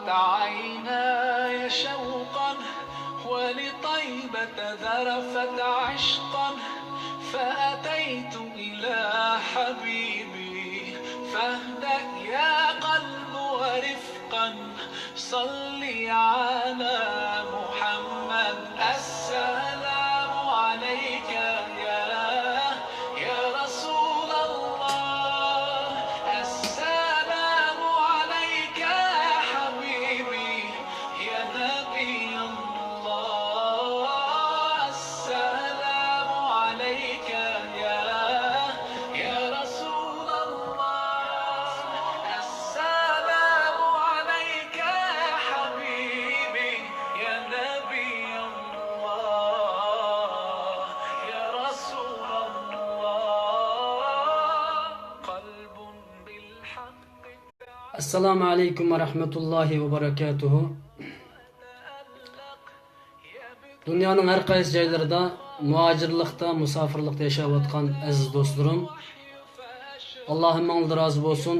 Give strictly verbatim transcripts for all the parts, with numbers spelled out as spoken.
عيناي شوقا ولطيبة ذرفت عشقا فأتيت إلى حبيبي فاهدأ يا قلب ورفقا صل على محمد السلام عليك يا يا رسول الله السلام عليك يا حبيبي يا نبي الله السلام عليك يا يا رسول الله السلام عليك يا حبيبي يا نبي الله يا رسول الله قلب بالحق السلام عليكم ورحمة الله وبركاته. دۇنيانىڭ ھەر قايسى جايلىرىدا مۇھاجىرلىقتا، مۇساپىرلىقتا ياشاۋاتقان ئەزىز دوستلىرىم، ئاللا ھەممىڭلاردىن رازى بولسۇن.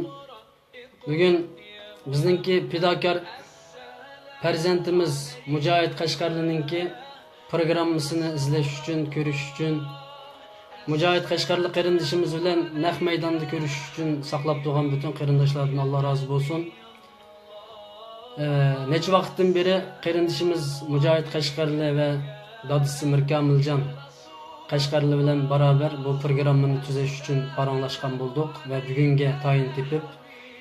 بۈگۈن بىزنىڭكى پىداكار پەرزەنتىمىز مۇجاھىد قەشقەرلىنىڭكى پروگراممىسىنى ئىزلەش ئۈچۈن، كۆرۈش ئۈچۈن، مۇجاھىد قەشقەرلى قېرىندىشىمىز بىلەن نەق مەيداندا كۆرۈشۈش ئۈچۈن ساقلاپ تۇرغان پۈتۈن قېرىنداشلاردىن ئاللا رازى بولسۇن. ئە، نەچچە ۋاقىتتىن بېرى قېرىندىشىمىز مۇجاھىد قەشقەرلى ۋە دادىسى مىركامىلجان قەشقەرلى بىلەن بارابەر بۇ پروگراممىنى تۈزەش ئۈچۈن پاراڭلاشقان بولدۇق ۋە بۈگۈنگە تايىن تېپىپ،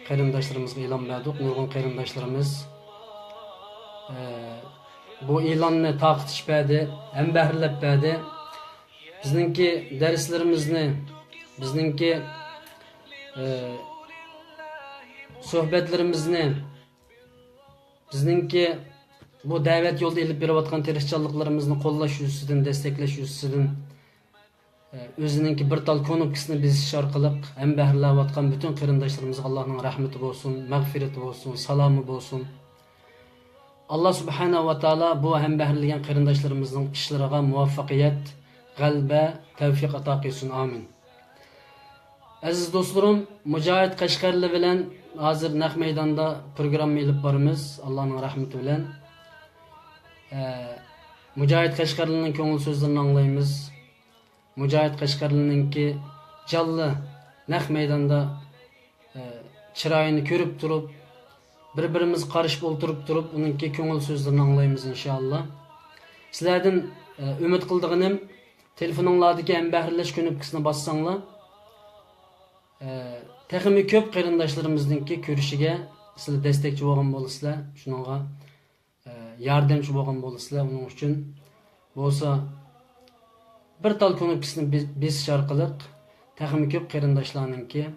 قېرىنداشلىرىمىزغا ئېلان بەردۇق. نۇرغۇن قېرىنداشلىرىمىز، ئە، بۇ ئېلاننى تارقىتىش بەردى، ھەمبەھىرلەپ بەردى. بىزنىڭكى دەرسلىرىمىزنى، بىزنىڭكى، ئە، سۆھبەتلىرىمىزنى، بىزنىڭكى بۇ دەۋەت يولىدا ئېلىپ بېرىۋاتقان تىرىشچانلىقلىرىمىزنى قوللاش يۈزىسىدىن، دەستەكلەش يۈزىسىدىن، ئۆزىنىڭكى بىر تال كۇنۇپكىسىنى بېسىش ئارقىلىق ھەمبەھىرلەۋاتقان پۈتۈن قېرىنداشلىرىمىزغا ئاللانىڭ رەھمىتى بولسۇن، مەغپىرىتى بولسۇن، سالامى بولسۇن. ئاللا سۇبھانەھۇ ۋە تائالا بۇ ھەمبەھىرلىگەن قېرىنداشلىرىمىزنىڭ ئىشلىرىغا مۇۋەپپەقىيەت، غەلىبە، تەۋپىق ئاتا قىلسۇن. ئامىن. ئەزىز دوستلىرىم، مۇجاھىد قەشقەرلى بىلەن ھازىر نەق مەيداندا پروگرامما ئېلىپ بارىمىز، ئاللانىڭ رەھمىتى بىلەن. ئە، مۇجاھىد قەشقەرلىنىڭ كۆڭۈل سۆزلىرىنى ئاڭلايمىز. مۇجاھىد قەشقەرلىنىڭكى جانلى نەق مەيداندا، ئە، چىرايىنى كۆرۈپ تۇرۇپ، بىر-بىرىمىزگە قارىشىپ ئولتۇرۇپ تۇرۇپ، ئۇنىڭكى كۆڭۈل سۆزلىرىنى ئاڭلايمىز، ئىنشائاللا. سىلەردىن، ئە، ئۈمىد قىلىدىغىنىم، تېلېفونۇڭلاردىكى ھەمبەھىرلەش كۇنۇپكىسىنى باسساڭلار، ئە، تېخىمۇ كۆپ قېرىنداشلىرىمىزنىڭكى كۆرۈشىگە سىلەر دەستەكچى بولغان بولىسىلەر. شۇنىڭغا، ئە، ياردەمچى بولغان بولىسىلەر. ئۇنىڭ ئۈچۈن بولسا بىر تال كۇنۇپكىسىنى بې-، بېسىش ئارقىلىق تېخىمۇ كۆپ قېرىنداشلارنىڭكى، ئە،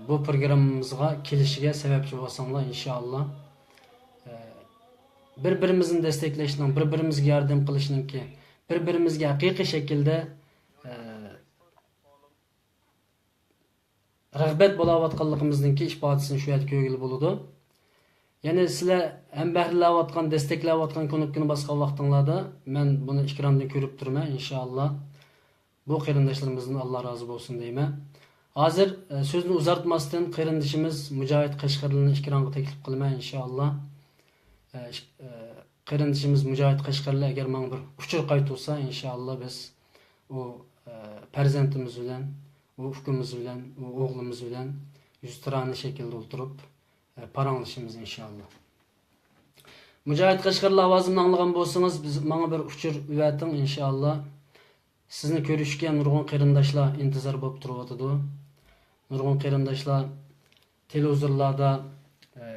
بۇ پروگراممىمىزغا كېلىشىگە سەۋەبچى بولساڭلار، ئىنشائاللا. ئە، بىر-بىرىمىزنى دەستەكلەشنىڭ، بىر-بىرىمىزگە ياردەم قىلىشنىڭكى، بىر-بىرىمىزگە ھەقىقىي شەكىلدە، ئە، رىغبەت بولاۋاتقانلىقىمىزنىڭكى ئىپادىسىنى شۇ يەردە كۆرگىلى بولىدۇ. يەنى سىلەر ھەمبەھىرلەۋاتقان، دەستەكلەۋاتقان كۇنۇپكىنى باسقان ۋاقتىڭلاردا مەن بۇنى ئېكراندىن كۆرۈپ تۇرىمەن، ئىنشائاللا. بۇ قېرىنداشلىرىمىزدىن ئاللا رازى بولسۇن دەيمەن. ھازىر، ئە، سۆزنى ئۇزارتماستىن قېرىندىشىمىز مۇجاھىد قەشقەرلىنى ئېكرانغا تەكلىپ قىلىمەن، ئىنشائاللا. ئە، ئىش-، ئە، قېرىندىشىمىز مۇجاھىد قەشقەرلى ئەگەر ماڭا بىر ئۇچۇر قايتۇرسا، ئىنشائاللا بىز ئۇ، ئە، پەرزەنتىمىز بىلەن، ئۇ ئۇكىمىز بىلەن، ئۇ ئوغلىمىز بىلەن يۈزتۇرانە شەكىلدە ئولتۇرۇپ، ئە، پاراڭلىشىمىز ئىنشائاللا. مۇجاھىد قەشقەرلى ئاۋازىمنى ئاڭلىغان بولسىڭىز، بىز، ماڭا بىر ئۇچۇر ئەۋەتىڭ ئىنشائاللا. سىزنى كۆرۈشكە نۇرغۇن قېرىنداشلار ئىنتىزار بولۇپ تۇرۇۋاتىدۇ. نۇرغۇن قېرىنداشلار تېلېۋىزورلاردا، ئە،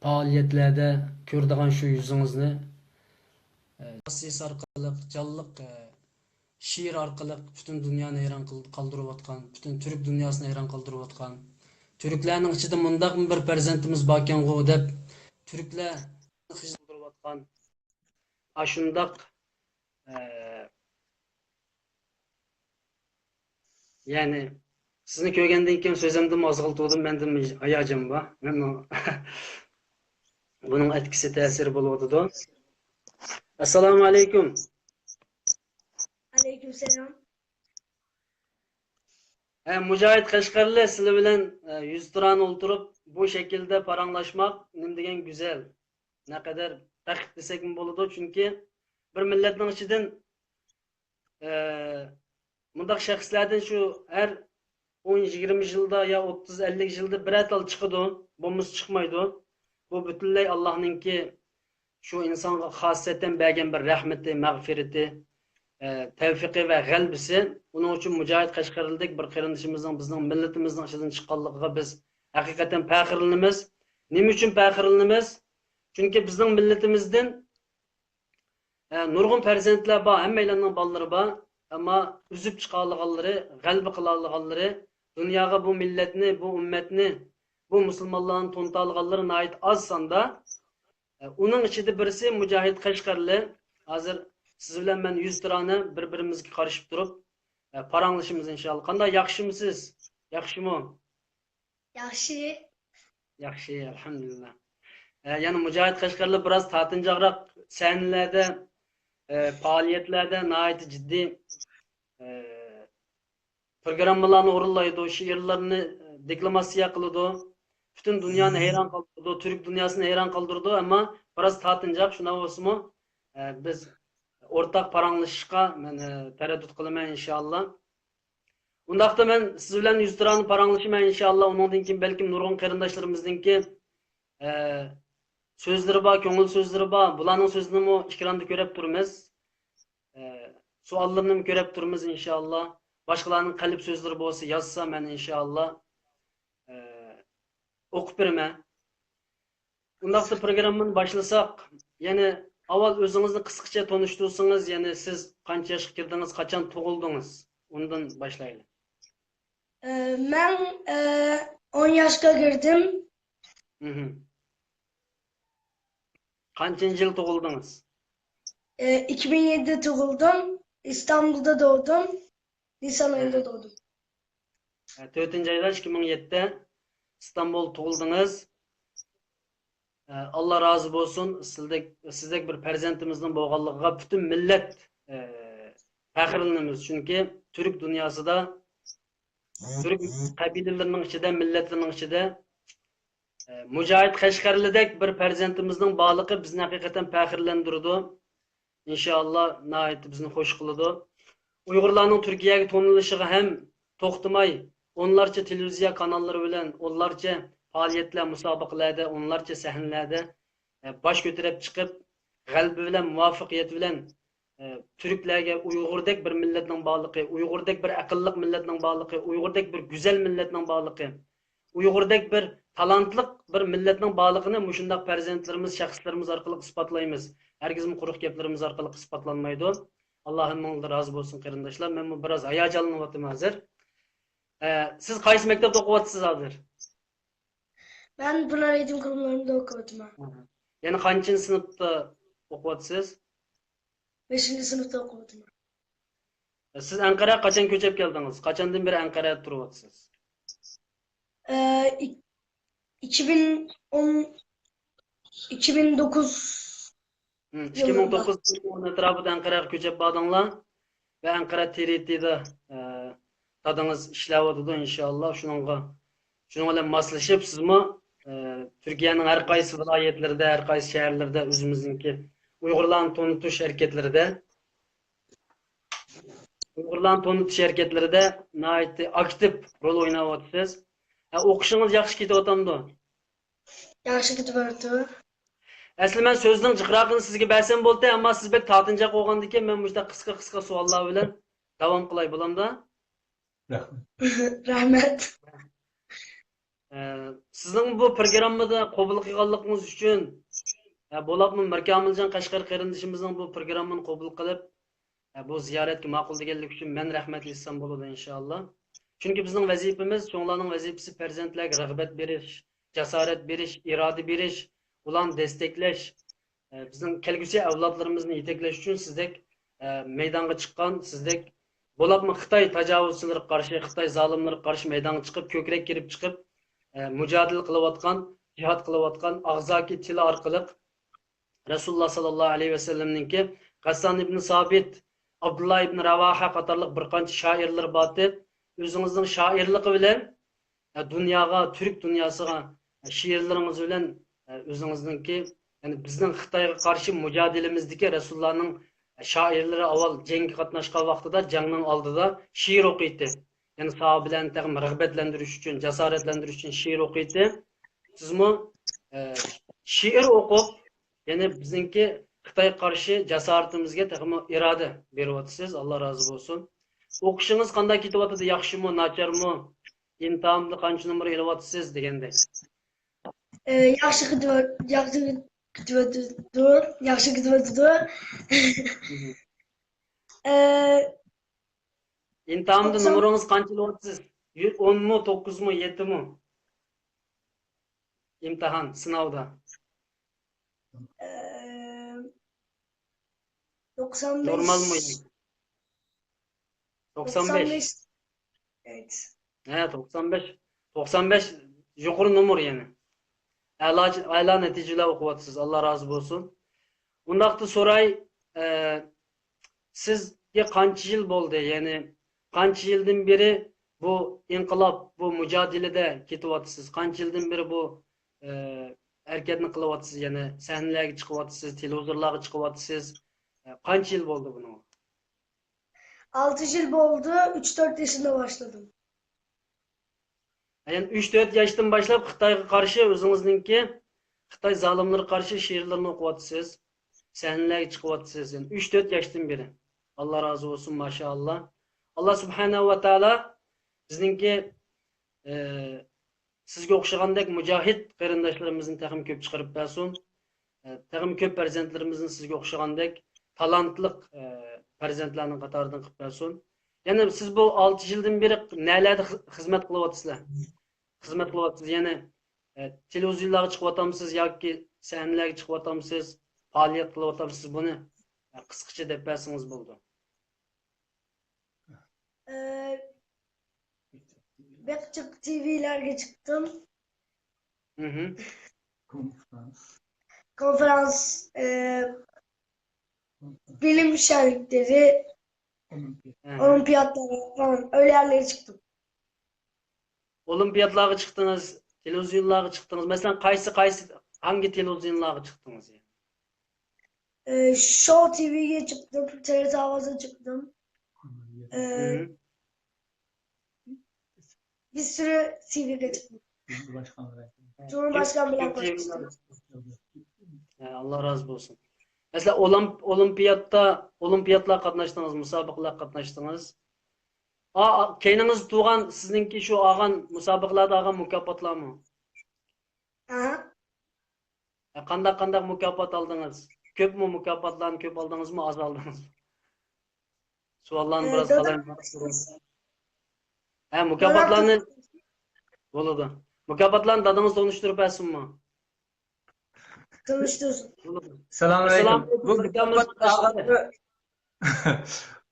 پائالىيەتلەردە كۆرىدىغان شۇ يۈزىڭىزنى، ئە، قەسىدە ئارقىلىق، جانلىق، ئە، شېئىر ئارقىلىق پۈتۈن دۇنيانى ھەيران قىل-، قالدۇرۇۋاتقان، پۈتۈن تۈرك دۇنياسىنى ھەيران قالدۇرۇۋاتقان، تۈركلەرنىڭ ئىچىدە مۇنداقمۇ بىر پەرزەنتىمىز باركەنغۇ دەپ، تۈركلەر قالدۇرۇۋاتقان ئاشۇنداق، ئە، يەنى سىزنى كۆرگەندىن كېيىن سۆزۈمدىنمۇ ئازغىلى تۇردۇم، مەندىنمۇ ھاياجان بار. مەنمۇ بۇنىڭ ئەتكىسى تەسىرى بولۇۋاتىدۇ. ئەسسالامۇ ئەلەيكۇم. ئەلەيكۇم سالام. ھە، مۇجاھىد قەشقەرلى سىلەر بىلەن، ئە، يۈزتۇرانە ئولتۇرۇپ، بۇ شەكىلدە پاراڭلاشماق نېمە دېگەن گۈزەل. نەقەدەر بەخت دېسەكمۇ بولىدۇ، چۈنكى بىر مىللەتنىڭ ئىچىدىن، ئە، مۇنداق شەخسلەردىن شۇ ھەر ئون، يىگىرمە يىلدا يا ئوتتۇز، ئەللىك يىلدا بىرەر تال چىقىدۇ، بولمىسا چىقمايدۇ. بۇ پۈتۈنلەي ئاللاھنىڭكى شۇ ئىنسانغا خاسسەتەن بەرگەن بىر رەھمىتى، مەغپىرىتى، ئە، تەۋپىقى ۋە غەلىبىسى. ئۇنىڭ ئۈچۈن مۇجاھىد قەشقەرلىدەك بىر قېرىندىشىمىزنىڭ بىزنىڭ مىللىتىمىزنىڭ ئىچىدىن چىققانلىقىغا بىز ھەقىقەتەن پەخىرلىنىمىز. نېمە ئۈچۈن پەخىرلىنىمىز؟ چۈنكى بىزنىڭ مىللىتىمىزدىن، ئە، نۇرغۇن پەرزەنتلەر بار، ھەممەيلەننىڭ بالىلىرى بار. ئەمما ئۈزۈپ چىقالىغانلىرى، غەلىبە قىلالىغانلىرى، دۇنياغا بۇ مىللەتنى، بۇ ئۈممەتنى، بۇ مۇسۇلمانلارنى تونۇتالىغانلىرى ناھايىتى ئاز ساندا. ئۇنىڭ ئىچىدە بىرسى مۇجاھىد قەشقەرلى. ھازىر سىز بىلەن مەن يۈزتۇرانە بىر-بىرىمىزگە قارىشىپ تۇرۇپ، پاراڭلىشىمىز ئىنشاللا. قانداق، ياخشىمۇسىز؟ ياخشىمۇ؟ ياخشى. ياخشى، ئەلھەمدۇلىللا. يەنە مۇجاھىد قەشقەرلى بىراز تارتىنچاقراق سەھنىلەردە، پائالىيەتلەردە ناھايىتى جىددىي پروگراممىلارنى ئورۇنلايدۇ، شېئىرلارنى دېكلاماتسىيە قىلىدۇ. پۈتۈن دۇنيانى ھەيران قالدۇرىدۇ، تۈرك دۇنياسىنى ھەيران قالدۇرىدۇ، ئەمما بىراز تارتىنچاق، شۇنداق بولسىمۇ، ئە، بىز ئورتاق پاراڭلىشىشقا مەن، ئە، تەرەددۇت قىلىمەن، ئىنشائاللا. ئۇنداقتا مەن سىز بىلەن يۈزتۇرانە پاراڭلىشىمەن، ئىنشائاللا. ئۇنىڭدىن كېيىن بەلكىم نۇرغۇن قېرىنداشلىرىمىزنىڭكى، ئە، سۆزلىرى بار، كۆڭۈل سۆزلىرى بار. بۇلارنىڭ سۆزىنىمۇ ئېكراندا كۆرۈپ تۇرىمىز. ئە، سوئاللىرىنىمۇ كۆرۈپ تۇرىمىز، ئىنشائاللا. باشقىلارنىڭ قەلب سۆزلىرى بولسا يازسا، مەن، ئىنشائاللا، ئە، ئوقۇپ بېرىمەن. ئۇنداقتا پروگراممىنى باشلىساق، يەنى ئاۋۋال ئۆزىڭىزنى قىسقىچە تونۇشتۇرسىڭىز، يەنى سىز قانچە ياشقا كىردىڭىز، قاچان تۇغۇلدىڭىز؟ ئۇندىن باشلايلى. ئە، مەن، ئە، ئون ياشقا كىردىم. مھم. قانچىنچى يىل تۇغۇلدىڭىز؟ ئە، ئىككى مىڭ يەتتىدە تۇغۇلدۇم. ئىستانبۇلدا تۇغدۇم. نىسان ئايىدا تۇغدۇم. ھە، تۆتىنچى ئايدا ئىككى مىڭ يەتتە ئىستانبۇل تۇغۇلدىڭىز. ئە، ئاللا رازى بولسۇن. سىزدەك، سىزدەك بىر پەرزەنتىمىزنىڭ بولغانلىقىغا پۈتۈن مىللەت، ئە، پەخىرلىنىمىز. چۈنكى تۈرك دۇنياسىدا، تۈرك قەبىلىلىرىنىڭ ئىچىدە، مىللەتلىرىنىڭ ئىچىدە، ئە، مۇجاھىد قەشقەرلىدەك بىر پەرزەنتىمىزنىڭ بارلىقى بىزنى ھەقىقەتەن پەخىرلەندۈرىدۇ. ئىنشائاللا، ناھايىتى بىزنى خوش قىلىدۇ. ئۇيغۇرلارنىڭ تۈركىيەگە تونۇلۇشىغا ھەم توختىماي، ئونلارچە تېلېۋىزىيە كاناللىرى بىلەن ئونلارچە پائالىيەتلەر، مۇسابىقىلەردە، ئونلارچە سەھنىلەردە، ئە، باش كۆتۈرۈپ چىقىپ، غەلىبە بىلەن، مۇۋەپپەقىيەت بىلەن، ئە، تۈركلەرگە ئۇيغۇردەك بىر مىللەتنىڭ بارلىقى، ئۇيغۇردەك بىر ئەقىللىق مىللەتنىڭ بارلىقى، ئۇيغۇردەك بىر گۈزەل مىللەتنىڭ بارلىقى، ئۇيغۇردەك بىر تالانتلىق بىر مىللەتنىڭ بارلىقىنى مۇشۇنداق پەرزەنتلىرىمىز، شەخسلىرىمىز ئارقىلىق ئىسپاتلايمىز. ھەرگىزمۇ قۇرۇق گەپلىرىمىز ئارقىلىق ئىسپاتلانمايدۇ. ئاللا ھەممىڭلاردىن رازى بولسۇن، قېرىنداشلار. مەنمۇ بىراز ھاياجانلىنىۋاتىمەن ھازىر. ئە، سىز قايسى مەكتەپتە ئوقۇۋاتىسىز ھازىر؟ مەن بۇلار يېتىم قۇرۇملىرىمدا ئوقۇۋاتىمەن. ئاھا. يەنى قانچىنچى سىنىپتا ئوقۇۋاتىسىز؟ بەشىنچى سىنىپتا ئوقۇۋاتىمەن. سىز ئەنقەرەگە قاچان كۆچۈپ كەلدىڭىز؟ قاچاندىن بېرى ئەنقەرەدە تۇرۇۋاتىسىز؟ ئە، ئىك-، ئىككى مىڭ ئون، ئىككى مىڭ توققۇز يىللىرىدا. ھىم، ئىككى مىڭ توققۇز، ئىككى مىڭ ئون ئەتراپىدا ئەنقەرەگە كۆچۈپ باردىڭلار ۋە ئەنقەرە تىرىتىدا، ئە، دادىڭىز ئىشلەۋاتىدۇ، ئىنشائاللا. شۇنىڭغا، شۇنىڭ بىلەن ماسلىشىپ، سىزمۇ، ئە، تۈركىيەنىڭ ھەر قايسى ۋىلايەتلىرىدە، ھەر قايسى شەھەرلىرىدە ئۆزىمىزنىڭكى ئۇيغۇرلارنى تونۇتۇش ھەرىكەتلىرىدە، ئۇيغۇرلارنى تونۇتۇش ھەرىكەتلىرىدە ناھايىتى ئاكتىپ رول ئويناۋاتىسىز. ھە، ئوقۇشىڭىز ياخشى كېتىۋاتامدۇ؟ ياخشى كېتىۋاتىدۇ. ئەسلى مەن سۆزنىڭ جىقراقىنى سىزگە بەرسەم بولدى، ئەمما سىز بەك تارتىنچاق بولغاندىكىن، مەن مۇشۇنداق قىسقا، قىسقا سوئاللار بىلەن داۋام قىلاي، بولامدا؟ رەھمەت. رەھمەت. ئە، سىزنىڭ بۇ پروگراممىدا قوبۇل قىلغانلىقىڭىز ئۈچۈن، ئە، بولۇپمۇ مىركامىلجان قەشقەر قېرىندىشىمىزنىڭ بۇ پروگراممىنى قوبۇل قىلىپ، ئە، بۇ زىيارەتكە ماقۇل دېگەنلىكى ئۈچۈن مەن رەھمەت ئېيتسام بولىدۇ، ئىنشائاللا. چۈنكى بىزنىڭ ۋەزىپىمىز، چوڭلارنىڭ ۋەزىپىسى پەرزەنتلەرگە رىغبەت بېرىش، جاسارەت بېرىش، ئىرادە بېرىش، ئۇلارنى دەستەكلەش، ئە، بىزنىڭ كەلگۈسى ئەۋلادلىرىمىزنى يېتەكلەش ئۈچۈن سىزدەك، ئە، مەيدانغا چىققان، سىزدەك، بولۇپمۇ خىتاي تاجاۋۇزچىلىرىغا قارشى، خىتاي زالىملىرىغا قارشى مەيدانغا چىقىپ، كۆكرەك كېرىپ چىقىپ، ئە، مۇجادىلە قىلىۋاتقان، جىھاد قىلىۋاتقان، ئاغزاكى تىلى ئارقىلىق رەسۇلۇللا ساللاللاھۇ ئەلەيھى ۋەسەللەمنىڭكى غەسسان ئىبن سابىت، ئابدۇللا ئىبن رەۋاھە قاتارلىق بىر قانچە شائىرلىرى بارتى. ئۆزىڭىزنىڭ شائىرلىقى بىلەن، ئە، دۇنياغا، تۈرك دۇنياسىغا شېئىرلىرىڭىز بىلەن، ئە، ئۆزىڭىزنىڭكى، يەنى بىزنىڭ خىتايغا قارشى مۇجادىلىمىزدىكى رەسۇلۇللانىڭ شائىرلىرى ئاۋۋال جەڭگە قاتناشقان ۋاقتىدا جەڭنىڭ ئالدىدا شېئىر ئوقۇيتتى. يەنى ساھابىلەرنى تېخىمۇ رىغبەتلەندۈرۈش ئۈچۈن، جاسارەتلەندۈرۈش ئۈچۈن شېئىر ئوقۇيتتى. سىزمۇ، ئە، شېئىر ئوقۇپ، يەنى بىزنىڭكى خىتايغا قارشى جاسارىتىمىزگە تېخىمۇ ئىرادە بېرىۋاتىسىز. ئاللا رازى بولسۇن. ئوقۇشىڭىز قانداق كېتىۋاتىدۇ؟ ياخشىمۇ، ناچارمۇ؟ ئىمتىھاندا قانچە نومۇر ئېلىۋاتىسىز دېگەندەك. ئە، ياخشى كېتىۋات-، ياخشى كېتىۋاتىدۇ، ياخشى كېتىۋاتىدۇ. ئە، ئىمتىھاندا توقسان. نومۇرىڭىز قانچە ئېلىۋاتىسىز؟ يۈ-، ئونمۇ، توققۇزمۇ، يەتتىمۇ؟ ئىمتىھان، سىناۋدا. ئە، توقسان بەش. نورمالمۇ؟ توقسان بەش. توقسان بەش. ئەۋەت. ھە، توقسان بەش. توقسان بەش يۇقىرى نومۇر يەنى. ئەلا، ئەلا نەتىجىلەر ئوقۇۋاتىسىز. ئاللا رازى بولسۇن. ئۇنداقتا سوراي، ئە، سىزگە قانچە يىل بولدى؟ يەنى قانچە يىلدىن بېرى بۇ ئىنقىلاب، بۇ مۇجادىلىدە كېتىۋاتىسىز؟ قانچە يىلدىن بېرى بۇ، ئە، ھەرىكەتنى قىلىۋاتىسىز؟ يەنى سەھنىلەرگە چىقىۋاتىسىز، تېلېۋىزورلارغا چىقىۋاتىسىز. ئە، قانچە يىل بولدى بۇنىڭغا؟ ئالتە يىل بولدى، ئۈچ تۆت يېشىمدا باشلىدىم. يەنى ئۈچ تۆت ياشتىن باشلاپ خىتايغا قارشى ئۆزىڭىزنىڭكى خىتاي زالىملىرىغا قارشى شېئىرلىرىنى ئوقۇۋاتىسىز، سەھنىلەرگە چىقىۋاتىسىز. يەنى ئۈچ تۆت ياشتىن بېرى. ئاللا رازى بولسۇن، ماشائاللا. ئاللا سۇبھانەھۇ ۋە تائالا بىزنىڭكى، ئە، سىزگە ئوخشىغاندەك مۇجاھىد قېرىنداشلىرىمىزنى تېخىمۇ كۆپ چىقىرىپ بەرسۇن. ئە، تېخىمۇ كۆپ پەرزەنتلىرىمىزنى سىزگە ئوخشىغاندەك تالانتلىق، ئە، پەرزەنتلەرنىڭ قاتارىدىن قىلىپ بەرسۇن. يەنى سىز بۇ ئالتە يىلدىن بېرى نەلەردە خىز-، خىزمەت قىلىۋاتىسىلەر؟ خىزمەت قىلىۋاتىسىز. يەنى، ئە، تېلېۋىزىيونلارغا چىقىۋاتامسىز ياكى سەھنىلەرگە چىقىۋاتامسىز، پائالىيەت قىلىۋاتامسىز؟ بۇنى، ئە، قىسقىچە دەپ بەرسىڭىز بولىدۇ. ئە، بەك جىق تىۋىلەرگە چىقتىم. مھم. كونفرانس، ئە، بىلىم شەرىكلىرى، ئەھە. ئولىمپىياتلارغا، ئۆيلەرگە چىقتىم. ئولىمپىياتلارغا چىقتىڭىز، تېلېۋىزىيونلارغا چىقتىڭىز. مەسىلەن، قايسى، قايسى، ھاڭگى تېلېۋىزىيونلارغا چىقتىڭىز؟ ئە، شو تىۋىگە چىقتىم، تىرىت ئاۋازىغا چىقتىم. ئە، مھم. بىر سۈرى تىۋىگە چىقتىم. جۇمھۇرباشقان بىلەن قوشۇشتۇم. ھە، ئاللا رازى بولسۇن. مەسىلەن، ئولىمپ-، ئولىمپىياتتا، ئولىمپىياتلارغا قاتناشتىڭىز، مۇسابىقىلەرگە قاتناشتىڭىز. ئا، ئا، كەينىڭىزدە تۇرغان سىزنىڭكى شۇ ئالغان مۇسابىقىلەردە ئالغان مۇكاپاتلارمۇ؟ ئاھا. ھە، قانداق، قانداق مۇكاپات ئالدىڭىز؟ كۆپمۇ مۇكاپاتلارنى كۆپ ئالدىڭىزمۇ، ئاز ئالدىڭىزمۇ؟ سوئاللارنى ئە، بىراز دادا قالايمىقان قىلىڭ. ھە، دادا مۇكاپاتلارنى، بولىدۇ. مۇكاپاتلارنى دادىڭىز تونۇشتۇرۇپ بەرسۇنمۇ؟ تونۇشتۇرسۇن. بولىدۇ. ئەسسالامۇ ئەسسالامۇ ئەلەيكۇم. ئەلەيكۇم، بۇ بىر مۇكاپات ئاغىنە.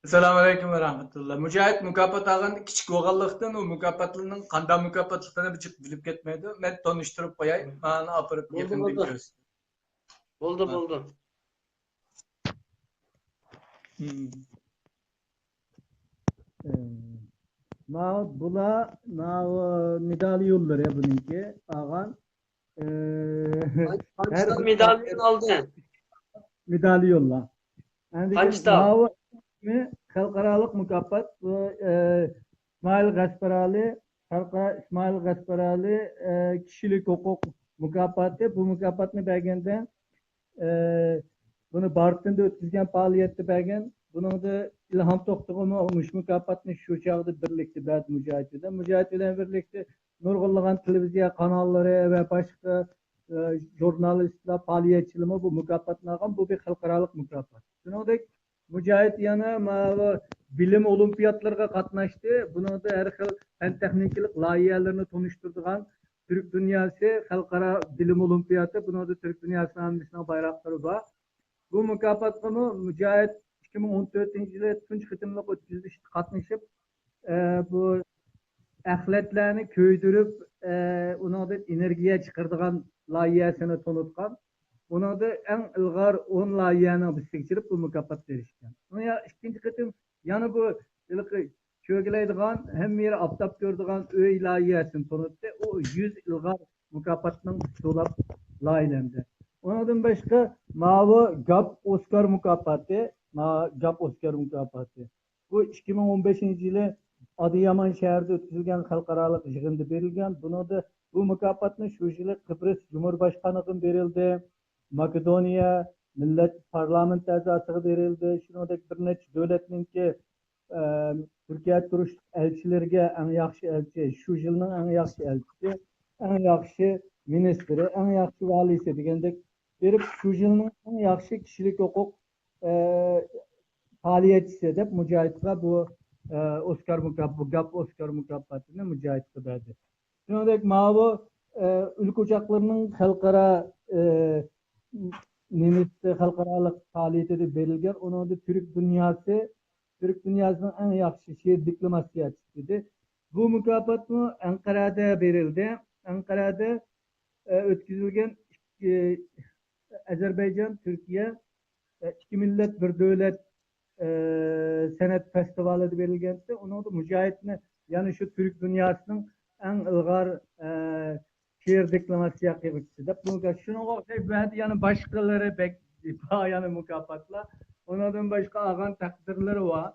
ئەسسالامۇ ئەلەيكۇم ۋە رەھمەتۇللا. مۇجاھىد مۇكاپات ئالغاندا كىچىك بولغانلىقتىن، ئۇ مۇكاپاتلارنىڭ قانداق مۇكاپاتلىقىنى بىلىپ كەتمەيدۇ. مەن تونۇشتۇرۇپ قوياي. مانا ئاپىرىپ بولدى، يېقىندىن بولدى. كۆرسىتىمەن. بولدى، ھە. بولدى. مم. ئى، ماۋۇ، بۇلار، ماۋۇ مېداليونلىرى بۇنىڭكى ئالغان. ئى، قانچە، قانچە ھەر تال بىر مېداليون ئالدى؟ مېداليونلار. ئەندى قانچە تال؟ ماۋۇ خەلقئارالىق مۇكاپات، بۇ، ئى، ئىسمائىل غەسپىرالى، خەلقئارا ئىسمائىل غەسپىرالى، ئى، كىشىلىك ھوقۇق مۇكاپاتى. بۇ مۇكاپاتنى بەرگەندە، ئى، بۇنى بارتىندا ئۆتكۈزگەن پائالىيەتتە بەرگەن. بۇنىڭدا ئىلھام توختىغىمۇ مۇشۇ مۇكاپاتنى شۇ چاغدا بىرلىكتە بەردى مۇجاھىد بىلەن. مۇجاھىد بىلەن بىرلىكتە نۇرغۇنلىغان تېلېۋىزىيە قاناللىرى ۋە باشقا، ئى، ژۇرنالىستلار، پائالىيەتچىلەرمۇ بۇ مۇكاپاتنى ئالغان. بۇ بىر خەلقئارالىق مۇكاپات. شۇنىڭدەك مۇجاھىد يەنە ماۋۇ بىلىم ئولىمپىياتلىرىغا قاتناشتى. بۇنىڭدا ھەر خىل پەن تېخنىكىلىق لايىھەلىرىنى تونۇشتۇرىدىغان تۈرك دۇنياسى خەلقئارا بىلىم ئولىمپىياتى، بۇنىڭدا تۈرك دۇنياسىنىڭ ھەممىسىنىڭ بايراقلىرى بار. بۇ مۇكاپاتقىمۇ مۇجاھىد ئىككى مىڭ ئون تۆتىنچى يىلى تۇنجى قېتىملىق ئۆتكۈزۈلۈشىدە قاتنىشىپ، ئە، بۇ ئەخلەتلەرنى كۆيدۈرۈپ، ئە، ئۇنىڭدىن ئېنېرگىيە چىقىرىدىغان لايىھەسىنى تونۇتقان. ئۇنىڭدا ئەڭ ئىلغار ئون لايىھەنىڭ بىرسىگە كىرىپ، بۇ مۇكاپاتقا ئېرىشكەن. ئۇنىڭ يا-، ئىككىنچى قېتىم يەنە بۇ ھېلىقى كۆرگۈلەيدىغان، ھەممە يېرى ئاپتاپ كۆرىدىغان ئۆي لايىھەسىنى تونۇتتى. ئۇ يۈز ئىلغار مۇكاپاتنىڭ ئۇچۇرى بولاپ لايىھەلەندى. ئۇنىڭدىن باشقا، ماۋۇ گاپ ئوسكار مۇكاپاتى، ما-، گاپ ئوسكار مۇكاپاتى. بۇ ئىككى مىڭ ئون بەشىنچى يىلى ئادىيامان شەھىرىدە ئۆتكۈزۈلگەن خەلقئارالىق يىغىندا بېرىلگەن. بۇنىڭدا بۇ مۇكاپاتنى شۇ يىلى قىبرىس جۇمھۇرباشقانلىقىدىن بېرىلدى. ماكېدونىيە مىللەت پارلامېنت ئەزاسىغا بېرىلدى. شۇنىڭدەك بىر نەچچە دۆلەتنىڭكى، ئە، تۈركىيەدە تۇرۇشلۇق ئەلچىلىرىگە ئەڭ ياخشى ئەلچى، شۇ يىلنىڭ ئەڭ ياخشى ئەلچىسى، ئەڭ ياخشى مىنىستىرى، ئەڭ ياخشى ۋالىسى دېگەندەك بېرىپ، شۇ يىلنىڭ ئەڭ ياخشى كىشىلىك ھوقۇق، ئە، پائالىيەتچىسى دەپ مۇجاھىدقا بۇ، ئە، ئوسكار مۇكاپ-، بۇ گاپ ئوسكار مۇكاپاتىنى مۇجاھىدقا بەردى. شۇنىڭدەك ماۋۇ، ئە، ئۆلكە ئوچاقلىرىنىڭ خەلقئارا، ئە، نېمىسى، خەلقئارالىق پائالىيىتىدە بېرىلگەن، ئۇنىڭدا تۈرك دۇنياسى، تۈرك دۇنياسىنىڭ ئەڭ ياخشى شېئىر دېكلاماتسىيەچىسى دېدى. بۇ مۇكاپاتمۇ ئەنقەرەدە بېرىلدى. ئەنقەرەدە، ئە، ئۆتكۈزۈلگەن ئىككى، ئەزەربەيجان، تۈركىيە، ئە، ئىككى مىللەت، بىر دۆلەت، ئە، سەنئەت فېستىۋالىدا بېرىلگەنتى. ئۇنىڭدا مۇجاھىدنى يەنە شۇ تۈرك دۇنياسىنىڭ ئەڭ ئىلغار، ئە، شېئىر دېكلاماتسىيە قىلغۇچىسى دەپ بۇنى، شۇنىڭغا ئوخشاش بۇ يەردە يەنە باشقىلىرى بەك بار يەنە مۇكاپاتلار. ئۇنىڭدىن باشقا ئالغان تەقدىرلىرى بار.